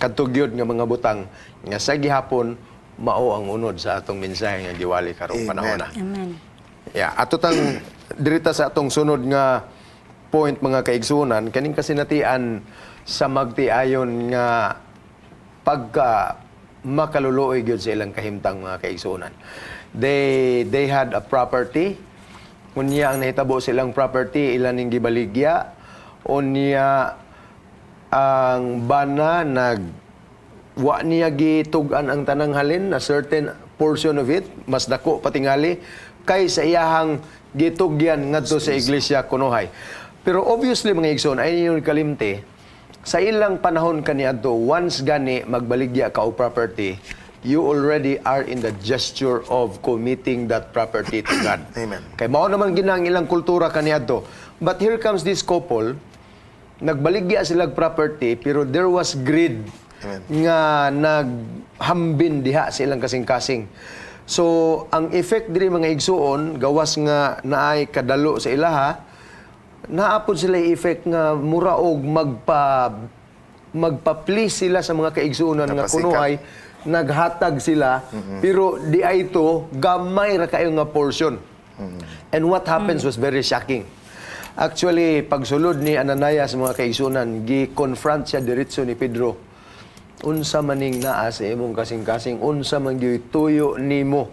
kadto gyud nga mga butang nga sa gihapon mao ang unod sa atong mensahe nga giwali karong Amen. panahon na. Amen. Yeah, ato tang dirita sa atong sunod nga point, mga kaigsuonan, kaning kasinatian sa magtiayon nga pagka makaluluoy gyud sa ilang kahimtang, mga kaigsuonan. They had a property. Unya ang nahitabo sa ilang property, ilan ning gibaligya. Unya ang bana nag wa niya gitug-an ang tanang halin na certain portion of it, mas dako patingali kay sa iyahang gitugyan ngadto sa iglesia kunohay. Pero obviously, mga igsoon, ay yun kalimte sa ilang panahon kaniadto, once gani magbaligya ka og property, you already are in the gesture of committing that property to God. Amen. Kay mao naman ginang ilang kultura kaniadto. But here comes this couple, nagbaligya sila og property, pero there was greed Amen. nga naghambin diha sa ilang kasing-kasing. So, ang effect diri, mga igsuon, gawas nga naay kadalo sa ilaha, naapod sila effect nga mura og magpa-please sila sa mga kaigsuonan nga Napasikat. kunuhay naghatag sila, pero di ay ito gamay ra kayo nga portion. And what happens was very shocking. Actually, pagsulod ni Ananias, mga kaigsuonan, gi-confront siya diretso ni Pedro. "Unsa maning naa sa imong kasing-kasing? Unsa man gyud tuyo nimo?"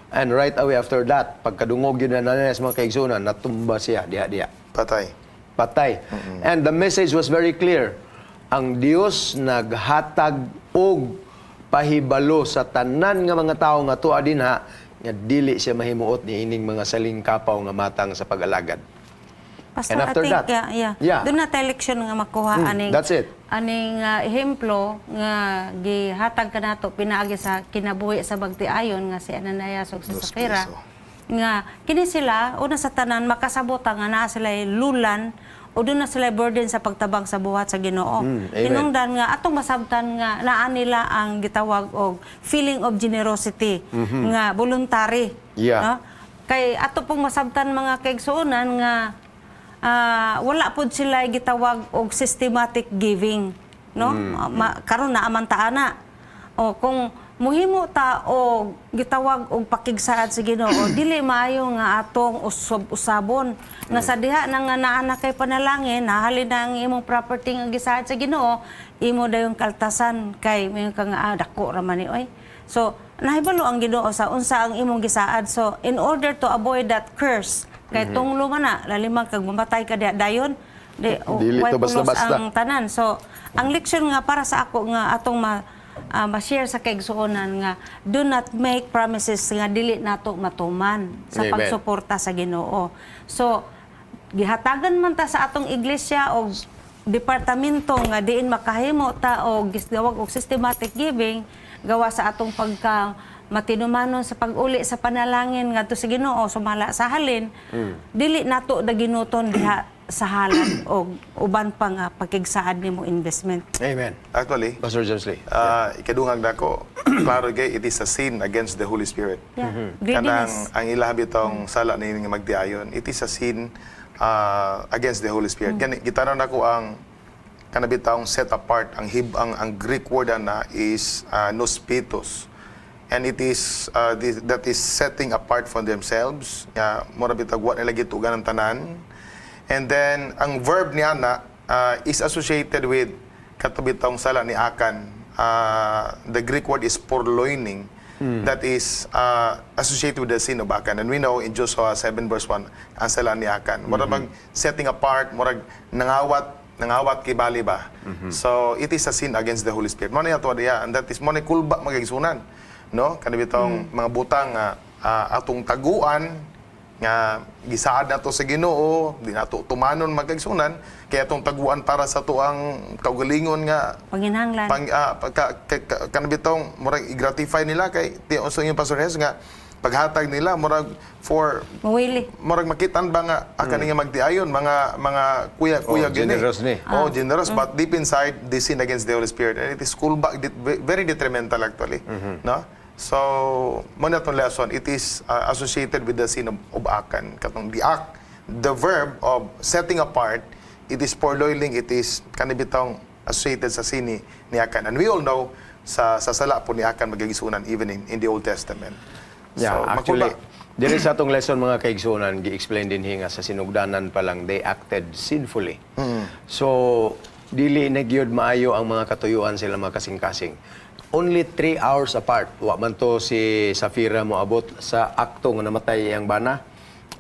And right away after that, pagkadungog yun ni Ananias, mga kaigsuonan, natumba siya diha-diha. Patay. Patay. And the message was very clear. Ang Dios naghatag og pahibalo sa tanan nga mga tawo nga tuwa dinha nga dili siya mahimuot ni ining mga saling kapaw nga matang sa pag-alagad. Pastor, And after I think, that, yeah. Doon na tayo leksyon nga makuha aning that's it. Aning ehemplo nga gihatag kanato pinaagi sa kinabuhi sa bagtiayon nga si Ananias ug si Dos Sapphira. piso. Nga kini sila, una sa tanan, makasabot nga naa sila lulan o doon na sila burden sa pagtabang sa buhat sa Ginoo. Amen. Hinungdan nga atong masabtan nga naa nila ang gitawag og feeling of generosity nga voluntary. No? Kay ato pong masabtan, mga kaigsuonan, nga wala pod sila gitawag og systematic giving, no? Karon na aman ta ana. O kung muhimo ta og gitawag og pakigsaad sa Ginoo, dili maayo nga atong usab-usabon nga sa diha na nga naa na kay panalangin, nahalin na ang imong property nga gisaad sa Ginoo, imo dayong kaltasan kay mayon ka nga, "Ah, dako ra man ni oy." So nahibalo ang Ginoo sa unsa ang imong gisaad. So in order to avoid that curse, kay tunglo man na lalimang kag mamatay ka diha dayon, di o, Dili way to pulos basta-basta. ang tanan. So ang leksyon nga para sa ako nga atong ma-share sa kaigsuonan nga do not make promises nga dili nato matuman sa Amen. pagsuporta sa Ginoo. So gihatagan man ta sa atong iglesia og departamento nga diin makahimo ta og gitawag og systematic giving, gawa sa atong pagka matinumanon sa pag-uli sa panalangin ngadto sa Ginoo sumala sa halin, dili nato daginuton diha. sa halad o uban pa nga pagkigsaad nimo investment. Amen. Actually, Pastor James Lee. Ikadungag nako, klaro kay it is a sin against the Holy Spirit. Kanang Greediness. ang ilaha bitong sala ni nga magdiayon, it is a sin against the Holy Spirit. Gani gitanon nako ang kanabitong set apart, ang hib ang Greek word ana is nospitos. And it is that is setting apart from themselves. Nga mura bitag wa nila gitugan ang tanan. And then ang verb niya na is associated with katubitong sala ni Akan. The Greek word is purloining. That is associated with the sin of Akan. And we know in Joshua 7 verse 1, ang sala ni Akan. Murag bang setting apart, murag nangawat kay bali ba? So it is a sin against the Holy Spirit. Mo na ato diya, and that is mo na kulba magigsunan. No? Kani bitong mga butang nga atong taguan nga gisaad nato sa Ginoo, di nato tumanon magkagsunan, kaya atong taguan para sa tuang kaugalingon nga Panginhanglan. Pang pagka kanabitong murag i-gratify nila kay ti unsa yung Pastor Hes nga paghatag nila murag for Mawili. Murag makitan ba nga akan nga magdiayon mga kuya kuya Oh, gini. generous ni. Oh, generous, but deep inside they sin against the Holy Spirit and it is kulba, very detrimental actually, no? So mo na tong lesson, it is associated with the sin of Akan, katong the act, the verb of setting apart, it is purloining, it is kanibitong associated sa sin ni Akan, and we all know sa sala po ni Akan magigisunan even in the Old Testament. Yeah, So, actually, makulba. Diri sa atong lesson, mga kaigsunan, gi-explain din nga sa sinugdanan pa lang they acted sinfully. So, dili na gyud maayo ang mga katuyuan sila mga kasing-kasing. Only 3 hours apart, wa man to si Safira moabot sa akto nga namatay iyang bana,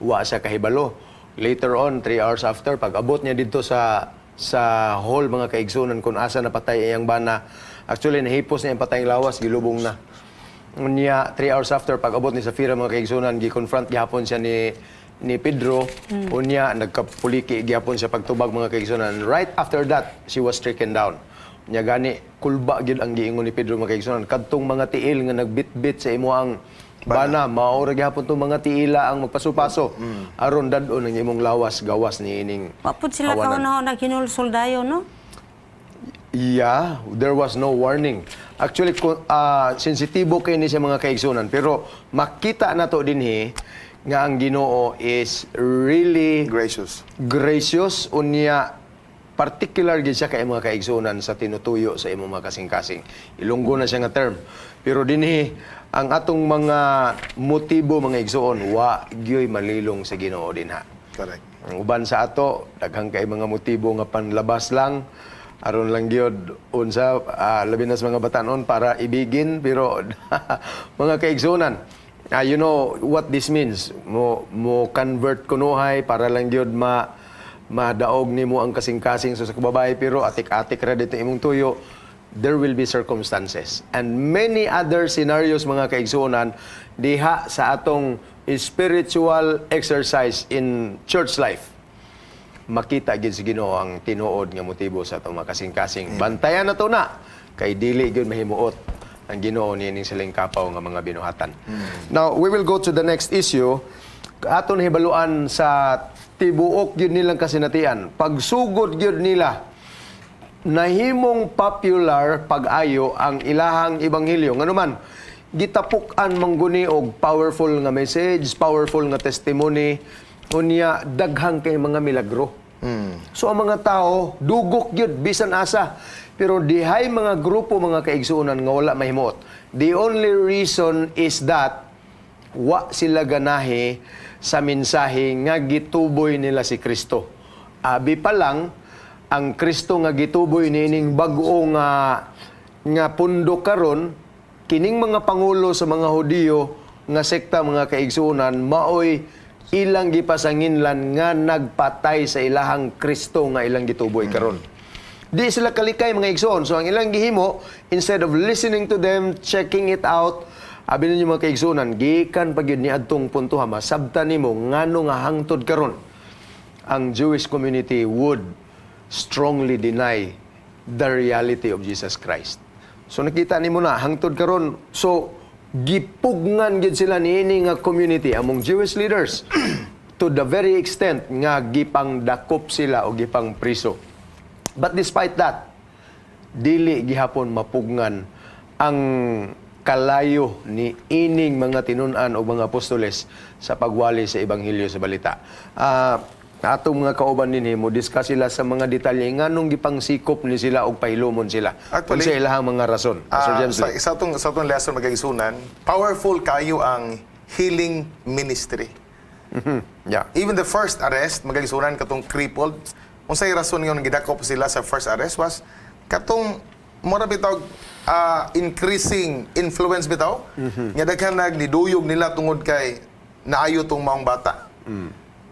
wa siya kahibalo. Later on, 3 hours after, pag abot niya didto sa hall, mga kaigsunan, kung asa napatay iyang bana, actually nahipos niya ang patayng lawas, gilubong na. Unya, 3 hours after, pag abot ni Safira, mga kaigsunan, gi-confront gihapon siya ni Pedro. Unya, nagkapuliki gihapon siya pagtubag, mga kaigsunan. Right after that, she was stricken down. Unya gani, kulba gyud ang giingon ni Pedro, mga kaigsunan. Kadtong mga tiil nga nagbitbit sa imo ang bana, mao ra gihapon tong mga tiila ang magpaso-paso. Aron dad-on ang imong lawas gawas ni ining Wa pud sila hawanan. kauna naghinulsol dayon, no? Yeah, there was no warning. Actually, sensitibo kay ni sa mga kaigsunan, pero makita na to dinhi nga ang Ginoo is really Gracious. Gracious, unya particular gid siya kay mga kaigsunan sa tinutuyo sa imong mga kasing-kasing. Ilonggo na siya nga term. Pero dinhi ang atong mga motibo, mga igsuon, wa gyoy malilong sa Ginoo dinha. Correct. Ang uban sa ato, daghang kay mga motibo nga panlabas lang, aron lang gyud unsa, labi na sa mga batanon para ibigin, pero mga kaigsunan, you know what this means, mo convert kunuhay para lang gyud ma madaog nimo ang kasing-kasing sa kababae, pero atik-atik ra dito imong tuyo. There will be circumstances and many other scenarios, mga kaigsuonan, diha sa atong spiritual exercise in church life, makita gid sa Ginoo ang tinuod nga motibo sa atong mga kasing-kasing. Bantayan na to na kay dili gyud mahimuot ang Ginoo niining siling kapaw nga mga binuhatan. Now, we will go to the next issue. Aton hibaluan sa tibuok gyud nilang kasinatian. Pagsugod gyud nila, nahimong popular pag-ayo ang ilahang ebanghelyo. Ngano man, gitapuk-an mangguni og powerful nga message, powerful nga testimony, unya daghang kay mga milagro. So ang mga tao dugok gyud bisan asa. Pero dihay mga grupo, mga kaigsuonan, nga wala mahimuot. The only reason is that wa sila ganahi sa mensahe nga gituboy nila si Kristo. Abi pa lang ang Kristo nga gituboy niining bag-o nga pundo karon, kining mga pangulo sa mga Hudiyo nga sekta, mga kaigsuonan, maoy ilang gipasanginlan nga nagpatay sa ilahang Kristo nga ilang gituboy karon. Di sila kalikay, mga igsoon. So ang ilang gihimo, instead of listening to them, checking it out, abi ninyo, mga kaigsuonan, gikan pa gyud ni adtong punto ha, masabtan nimo ngano nga hangtod karon ang Jewish community would strongly deny the reality of Jesus Christ. So nakita nimo na hangtod karon, so gipugngan gid sila niini nga community among Jewish leaders. To the very extent nga gipang dakop sila o gipang priso. But despite that, dili gihapon mapugngan ang kalayo ni ining mga tinun-an o mga apostoles sa pagwali sa ebanghelyo sa balita. Atong mga kauban dinhi mo discuss sila sa mga detalye nganong gipangsikop ni sila og pahilumon sila. Actually, unsa ilahang mga rason? Pastor James sa, Lee. sa atong lesson, mga kaigsuonan, powerful kayo ang healing ministry. Even the first arrest, mga kaigsuonan, katong crippled, unsay rason nga gidakop sila sa first arrest was katong mura bitaw increasing influence bitaw nga daghan nag niduyog nila tungod kay naayo tong maong bata.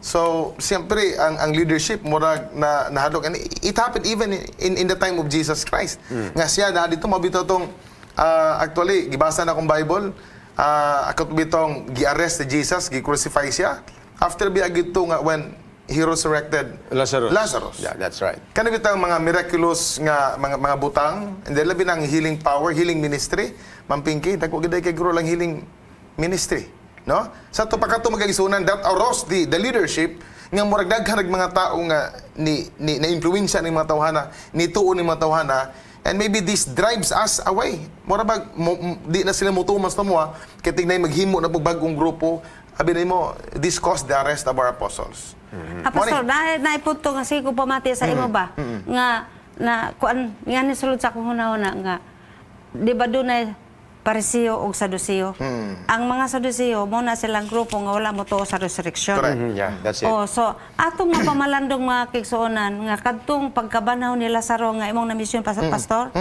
So, siyempre, ang leadership, murag na nahadlok. And it happened even in the time of Jesus Christ. Nga siya, na dito, mabitaw tong, actually, gibasa na akong Bible, ako bitong gi-arrest si Jesus, gi-crucify siya. After biya gito nga when he resurrected Lazarus. Lazarus. Yeah, that's right. Kani bitang mga miraculous nga mga butang, and then labi ng healing power, healing ministry. Ma'am Pinky, dagko gid kay grow lang healing ministry, no? Sa to pa kato, mga kaigsuonan, that arose the leadership nga murag daghan nag mga tao nga ni na influensya ning mga tawhana, ni tuo ning mga tawhana, and maybe this drives us away. Mura bag di na sila motuman sa moa kay tignay maghimo na pug bag-ong grupo. Abi nimo, this caused the arrest of our apostles. Ah, Pastor, na naipunto nga sige ko pamati sa imo ba nga na kuan nga ni sulod sa akong hunahuna nga di ba dunay Pariseo og Saduceo? Ang mga Saduceo mo na silang grupo nga wala motuo sa resurrection. Correct. Yeah, that's it. Oh, so atong mapamalandong, mga kaigsuonan, nga kadtong pagkabanhaw ni Lazaro nga imong na-mission pa sa pastor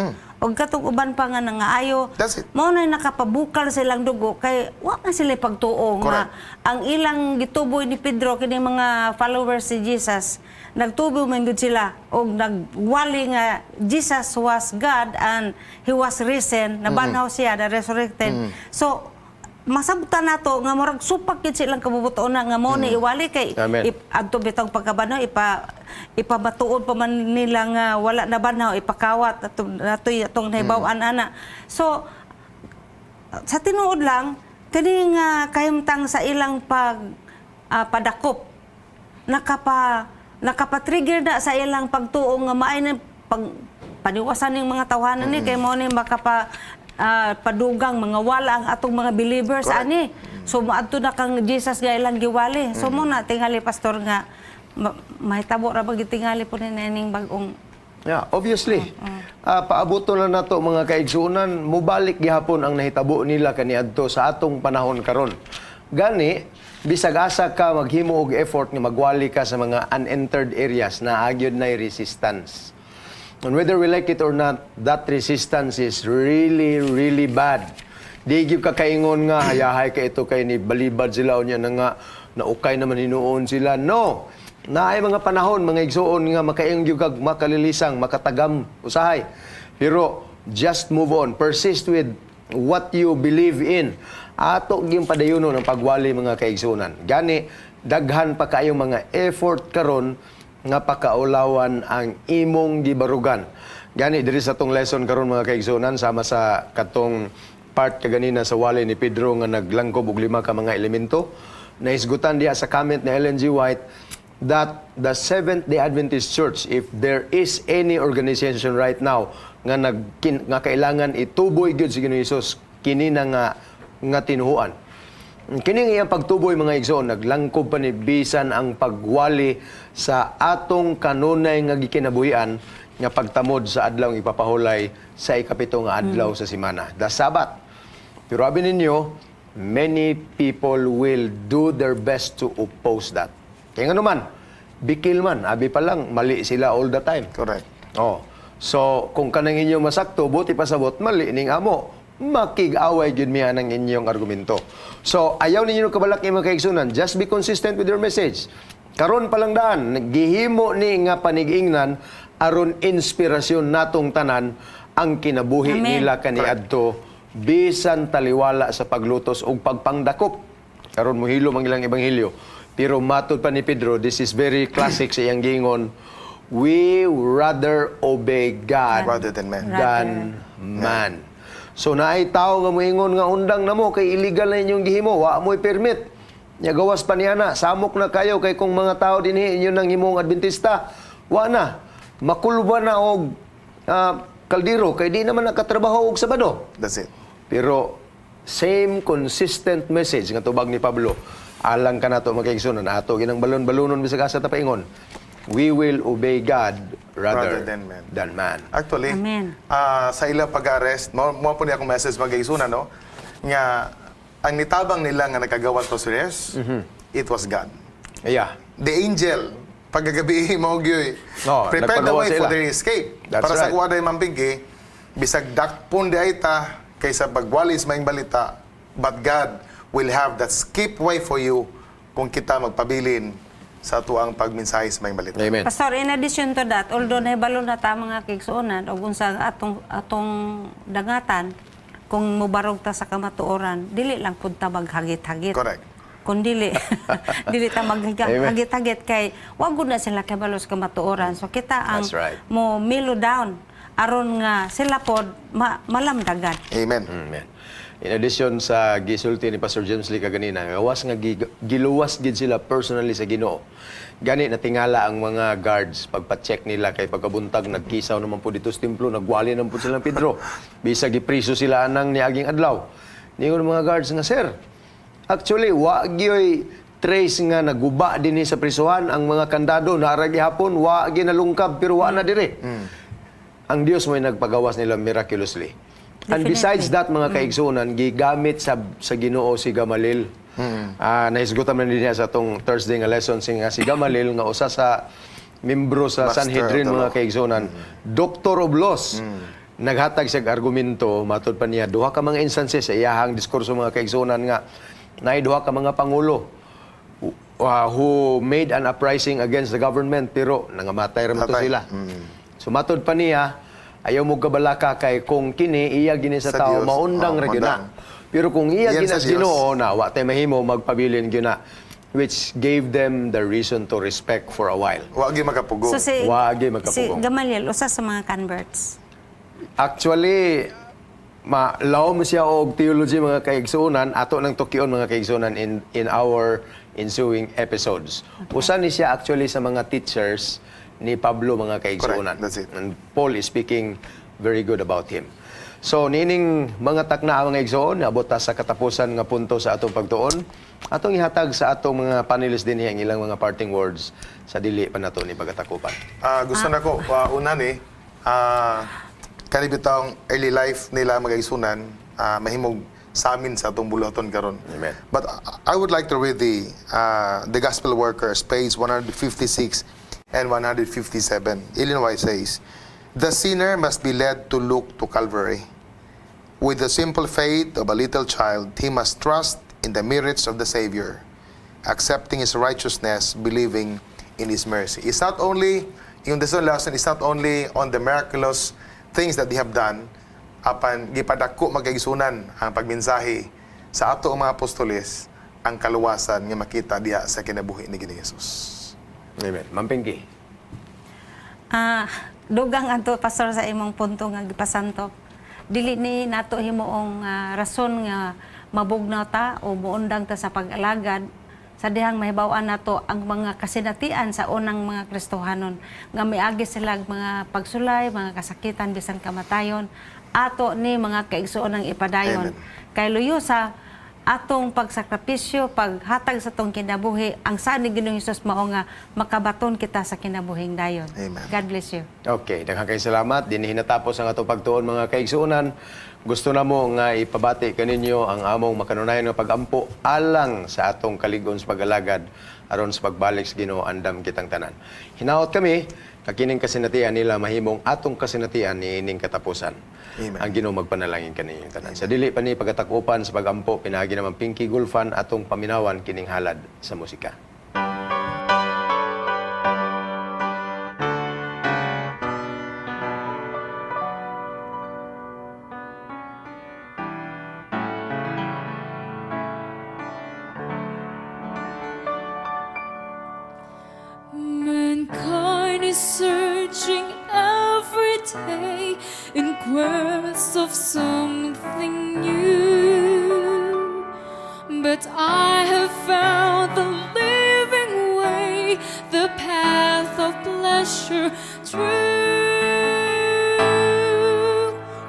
ug katong uban pa nga nangaayo, That's it. mao na nakapabukal silang dugo kay wa man sila pagtuo nga ang ilang gituboy ni Pedro. Kini mga followers si Jesus, nagtubo man gud sila og nagwali nga Jesus was God and he was risen, nabanhaw siya, na resurrected. So masabtan nato nga murag supak gid silang kabubuton na nga mo ni iwali kay Amen. Adto bitong pagkabanhaw, ipabatuod pa man nila nga wala na banhaw, ipakawat ato natoy atong nahibaw-an ana. So sa tinuod lang kani nga kahimtang sa ilang pag padakop nakapa-trigger na sa ilang pagtuo nga maay na pag paniwasan ning mga tawhanan ni kay mao ni makapa padugang mga wala ang atong mga believers ani. So moadto na kang Jesus nga ilang giwali. So mo na tingali, pastor, nga mahitabo ra ba gitingali po ni ning bag-ong Yeah, obviously. Paabuto na nato, mga kaigsuonan, mubalik gihapon ang nahitabo nila kaniadto sa atong panahon karon. Gani, bisag asa ka maghimo og effort nga magwali ka sa mga unentered areas na agyod na resistance. And whether we like it or not, that resistance is really, really bad. Di gyud ka kaingon nga hayahay ka ito kay ni balibad sila unya na nga naukay naman hinuon sila. No. Naay mga panahon, mga igsuon, nga makaingon gyud kag makalilisang, makatagam usahay. Pero just move on, persist with what you believe in. Ato gyud padayonon ang pagwali, mga kaigsuonan. Gani daghan pa kayong mga effort karon nga pakaulawan ang imong gibarugan. Gani diri sa tong lesson karon, mga kaigsuonan, sama sa katong part kaganina sa wali ni Pedro nga naglangkob og lima ka mga elemento, nahisgutan diha sa comment ni Ellen G. White that the Seventh-day Adventist Church, if there is any organization right now nga nga kailangan ituboy gyud si Ginoong Hesus, kini na nga nga tinuhuan. Kini nga iyang pagtuboy, mga igsoon, naglangkob pa ni bisan ang pagwali sa atong kanunay nga gikinabuhian nga pagtamod sa adlaw ipapahulay sa ikapito nga adlaw sa semana, the Sabbath. Pero abi ninyo, many people will do their best to oppose that. Kaya nga naman, bikil man, abi pa lang, mali sila all the time. Correct. Oh. So, kung kanang inyo masakto, buti pasabot, mali ning amo. Makig-away gyud miya ng inyong argumento. So, ayaw ninyo kabalak mga kaigsuonan. Just be consistent with your message. Karon pa lang daan, gihimo ni nga panigingnan aron inspirasyon natong tanan ang kinabuhi Amen. nila kaniadto bisan taliwala sa paglutos ug pagpangdakop. Karon mohilom ang ilang ebanghelyo. Pero matud pa ni Pedro, this is very classic sa iyang giingon, "We rather obey God rather than man." than man. So naay tao nga moingon nga undang namo kay illegal na inyong gihimo, wa mo'y permit. Nya gawas pa niya na, samok na kayo kay kung mga tao dinhi inyo nang himong Adventista, wa na. Makulba na og kaldero kay di naman nakatrabaho og Sabado. That's it. Pero same consistent message nga tubag ni Pablo. Alang ka nato, mga kaigsunan, ato ginang balon-balonon bisag asa ta paingon. We will obey God rather Rather than man. than man. Actually, Amen. Sa ila pag-arrest, mao po niya akong message, mga kaigsunan, no? Nga, ang nitabang nila nga nakagawas pa serious, it was God. The angel, pagkagabi mao gyud, No, prepare the nagpagawa way for sila. their escape. That's Para sa right. kuha Ma'am Pinky, bisag dakpon di ay ta, kaysa pagwalis maing balita, but God will have that escape way for you kung kita magpabilin sa tuang pagmensahe sa maing balita. Amen. Pastor, in addition to that, although nahibalo na ta, mga kaigsuonan, og unsa ang atong atong dangatan kung mobarog ta sa kamatuoran, dili lang pud ta maghagit-hagit. Correct. Kung dili dili ta Amen. maghagit-hagit kay wa gud na sila kabalo sa kamatuoran. So kita ang That's right. mo mellow down aron nga sila pod malamdagan. Amen. Amen. In addition sa gisulti ni Pastor James Lee kaganina, gawas nga giluwas gid sila personally sa Ginoo. Gani natingala ang mga guards pagpa-check nila kay pagkabuntag nagkisaw naman po dito sa templo, nagwali naman po sila ng Pedro. Bisag gipriso sila anang niaging adlaw. Ningon ang mga guards nga, "Sir, actually wa gyoy trace nga naguba dinhi sa prisuhan. Ang mga kandado naara gihapon, wa ginalungkab, pero wa na dire." Ang Dios mo'y nagpagawas nila miraculously. And besides that, mga kaigsunan, gigamit sa Ginoo si Gamaliel. Nahisgutan man din niya sa atong Thursday nga lesson si nga si Gamaliel nga usa sa membro sa Master Sanhedrin, of the mga law. kaigsunan, Doctor of Laws. Naghatag siya og argumento, matud pa niya duha ka mga instances sa iyahang diskurso, mga kaigsunan, nga naay duha ka mga pangulo who made an uprising against the government pero nangamatay ra man to Patay. sila. So matod pa niya, ayaw mo kabalaka kay kung kini iya gini sa Sa tao, Dios. maundang Oh, ra gyud na. maundang. Pero kung iya Iyan gina sa sa Dios. Ginoo na wa tay mahimo, magpabilin gyud na, which gave them the reason to respect for a while. Wa gyud makapugong. So si Wa gyud si makapugong. Gamaliel usa sa mga converts. Actually, ma lawom siya og theology, mga kaigsuonan, ato nang tukion, mga kaigsuonan, in our ensuing episodes. Usa ni siya actually sa mga teachers ni Pablo, mga kaigsuonan. Correct. That's it. And Paul is speaking very good about him. So niining mga takna, mga igsoon, naabot ta sa katapusan nga punto sa atong pagtuon. Atong ihatag sa atong mga panelists dinhi ang ilang mga parting words sa dili pa nato ni pagkatakupan. Gusto na ko, una ni, kani bitawng early life nila, mga isunan, mahimog sa amin sa atong buluhaton karon. Amen. But I would like to read the Gospel Workers, page 156 and 157. Ellen White says, "The sinner must be led to look to Calvary. With the simple faith of a little child, he must trust in the merits of the Savior, accepting His righteousness, believing in His mercy." It's not only, yung this lesson is not only on the miraculous things that they have done, apan gipadako, mga kaigsunan, ang pagmensahe sa ato ang mga apostoles, ang kaluwasan nga makita diha sa kinabuhi ni Ginoong Jesus. Amen. Ma'am Pinky. Dugang anto, Pastor, sa imong punto nga gipasanto. Dili ni nato himuong rason nga mabugnaw ta o muundang ta sa pag-alagad sa dihang mahibaw-an nato ang mga kasinatian sa unang mga Kristohanon nga miagi sila og mga pagsulay, mga kasakitan, bisan kamatayon. Ato ni, mga kaigsuon, ang ipadayon. Amen. Kay luyo sa atong pagsakripisyo, paghatag sa atong kinabuhi, ang sa ni Ginoong Hesus mao nga makabaton kita sa kinabuhing dayon. Amen. God bless you. Okay, daghang kay salamat. Dinhi natapos ang atong pagtuon, mga kaigsuonan. Gusto namo nga ipabati kaninyo ang among makanunayan nga pagampo alang sa atong kaligon sa pag-alagad aron sa pagbalik sa Ginoo andam kitang tanan. Hinaot kami kakining kasinatian nila mahimong atong kasinatian niining katapusan. Amen. Ang Ginoo magpanalangin kaninyong tanan. Sa dili pa ni pagkatakupan sa pagampo pinaagi naman Pinky Gulfan, atong paminawan kining halad sa musika. Mankind is searching every day in quest of something new. But I have found the living way, the path of pleasure true.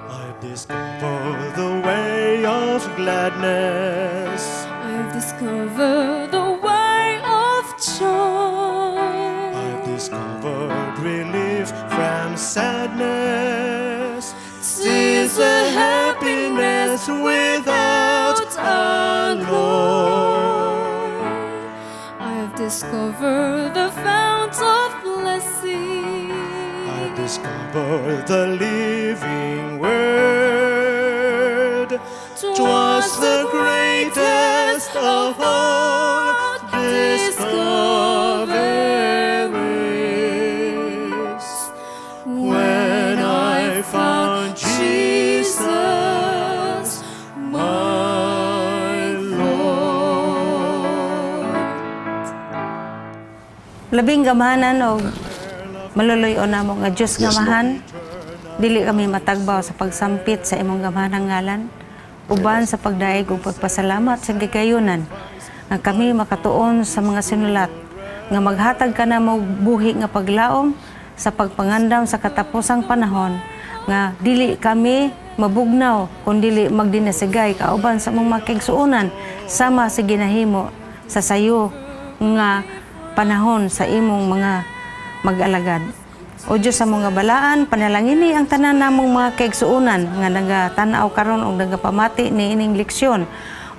I've discovered the way of gladness. I've discovered the way of joy. I've discovered relief from sadness. 'Tis a happiness without alloy. I've discovered the fount of blessing. I've discovered the living word. 'Twas the greatest of all discoveries. When I found Jesus, my Lord. Labing gamahanan og maluluy-on namo nga Dios nga Yes, Lord. Amahan. Dili kami matagbaw sa pagsampit sa imong gamahanang ngalan uban sa pagdaig ug pagpasalamat sa gigayunan nga kami makatuon sa mga sinulat nga maghatag ka namo og buhi nga paglaom sa pagpangandam sa katapusang panahon nga dili kami mabugnaw kun dili magdinasigay kauban sa among makigsuonan sama sa ginahimo sa sayo nga panahon sa imong mga mag-alagad. O Diyos sa mga balaan, panalangini ang tanan namong mga kaigsuonan nga nagatanaw karon og nagapamati ni ining leksyon.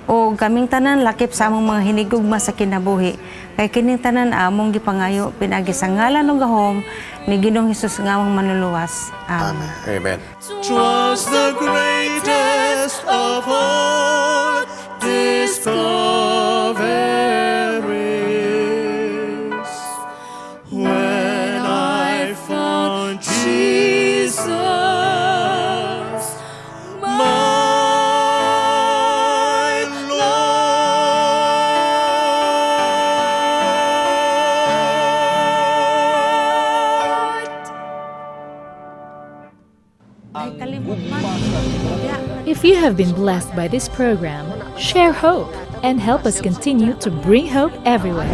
O kaming tanan lakip sa among mga hinigugma sa kinabuhi. Kay kining tanan among gipangayo pinaagi sa ngalan ug gahom ni Ginoong Hesus nga among manluluwas. Amen. Amen. 'Twas the greatest of all discoveries. When I found Jesus, my Lord. Ay, kalimot man. If you have been blessed by this program, share hope and help us continue to bring hope everywhere.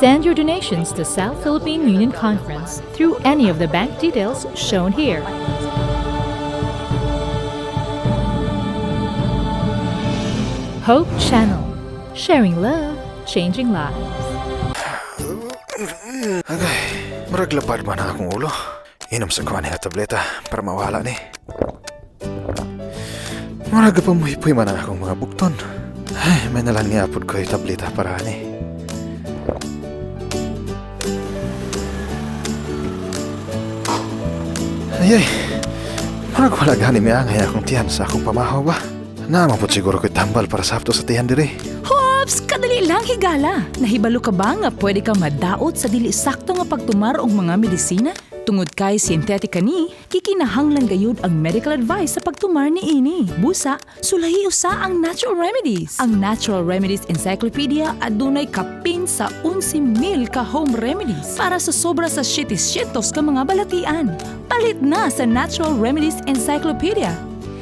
Send your donations to South Philippine Union Conference through any of the bank details shown here. Hope Channel, sharing love, changing lives. Murag labad man ang akong ulo. Inom sa kuha niya tableta para mawala ni. Murag pa muhipoy man ang akong mga bukton. Ay, may nalang niya apod ko yung tableta para ani. Ay, ay. Murag wala gani may angay akong tiyan sa akong pamahaw ba? Naman po siguro ko'y tambal para sa hapto sa tiyan diri. Hops! Kadali lang higala! Nahibalo ka ba nga pwede ka madaot sa dili sakto nga pagtumar og mga medisina? Tungod kay synthetic ni, kikinahanglan gayud ang medical advice sa pagtumar ni ini. Busa, sulahi usa ang natural remedies. Ang Natural Remedies Encyclopedia adunay kapin sa 11,000 ka home remedies para sa sobra sa 700 ka mga balatian. Palit na sa Natural Remedies Encyclopedia.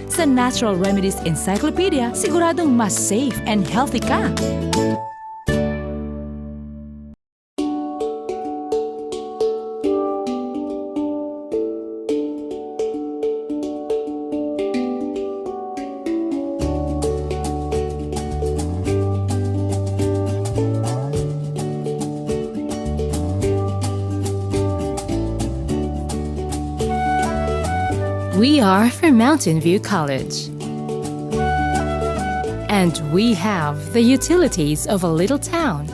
Sa Natural Remedies Encyclopedia, siguradong mas safe and healthy ka. We are from Mountain View College. And we have the utilities of a little town.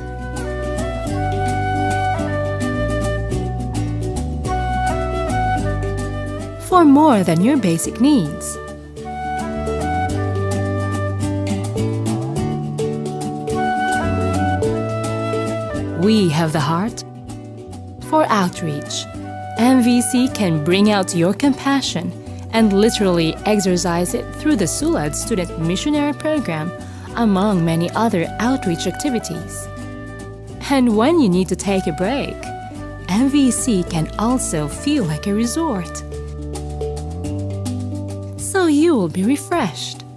For more than your basic needs. We have the heart for outreach. MVC can bring out your compassion and literally exercise it through the SULAD Student Missionary Program, among many other outreach activities. And when you need to take a break, MVC can also feel like a resort. So you will be refreshed.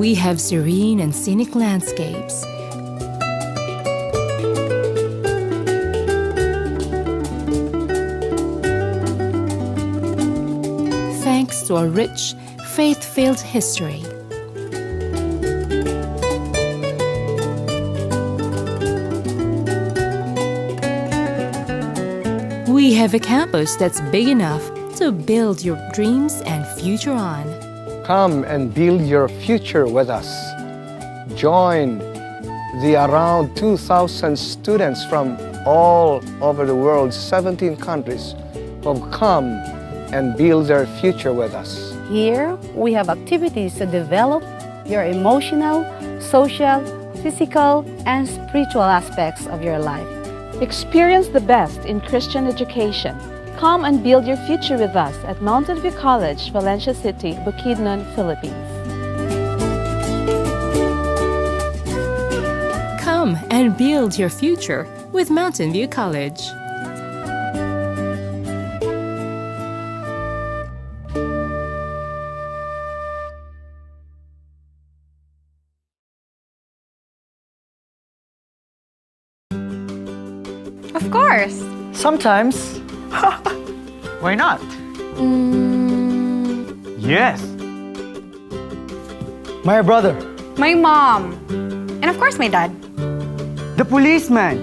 We have serene and scenic landscapes. Thanks to a rich, faith filled history. We have a campus that's big enough to build your dreams and future on. Come and build your future with us. Join the around 2,000 students from all over the world, 17 countries, who have come and build their future with us. Here, we have activities to develop your emotional, social, physical, and spiritual aspects of your life. Experience the best in Christian education. Come and build your future with us at Mountain View College, Valencia City, Bukidnon, Philippines. Come and build your future with Mountain View College. Of course. Sometimes. Why not? Yes. My brother. My mom. And of course, my dad. The policeman.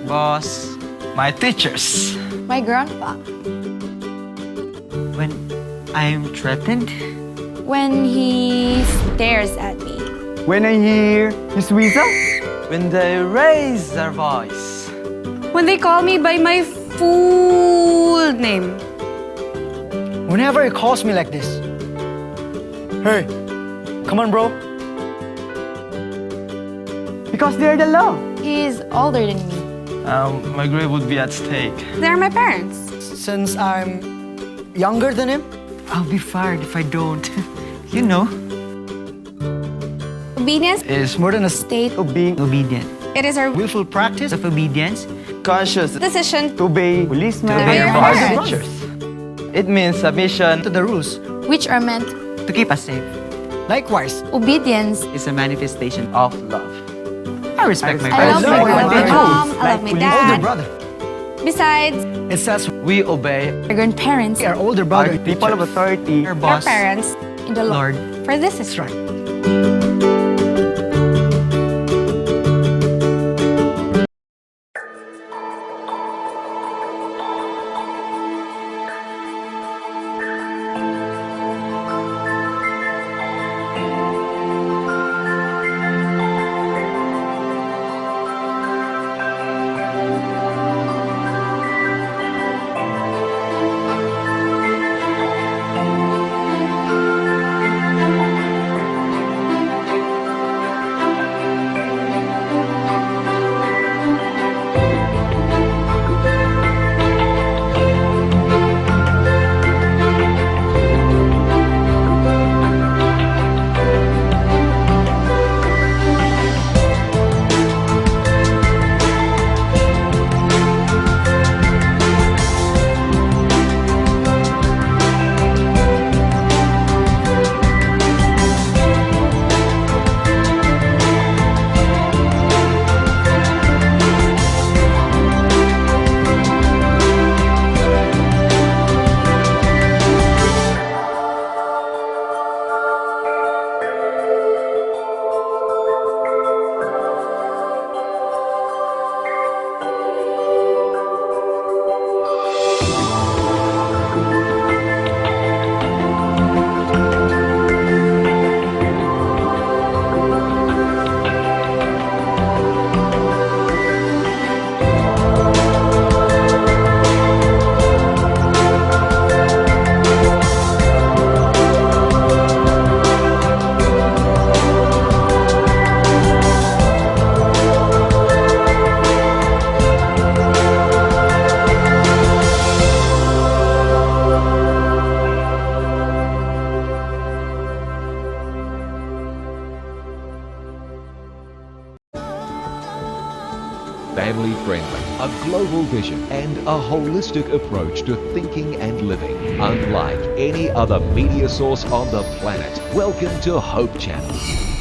Boss. My teachers. My grandpa. When I'm threatened. When he stares at me. When I hear his whistle. When they raise their voice. When they call me by my full name. Whenever he calls me like this. Hey, come on, bro. Because they're the law. He's older than me. My grade would be at stake. They're my parents. Since I'm younger than him, I'll be fired if I don't. You know. Obedience Is More than a state of being obedient. It is our Willful practice of obedience. Conscious decision To obey policemen. To obey your our parents. teachers. It means submission To the rules. Which are meant To keep us safe. Likewise, obedience. Is a manifestation of love. I respect my I love parents. my Like my mom. I love my Older dad. brother. Besides, It says We obey our grandparents, our older brother. People of authority. Our our parents in the Lord. Lord. For this is That's right. global vision and a holistic approach to thinking and living, unlike any other media source on the planet. Welcome to Hope Channel.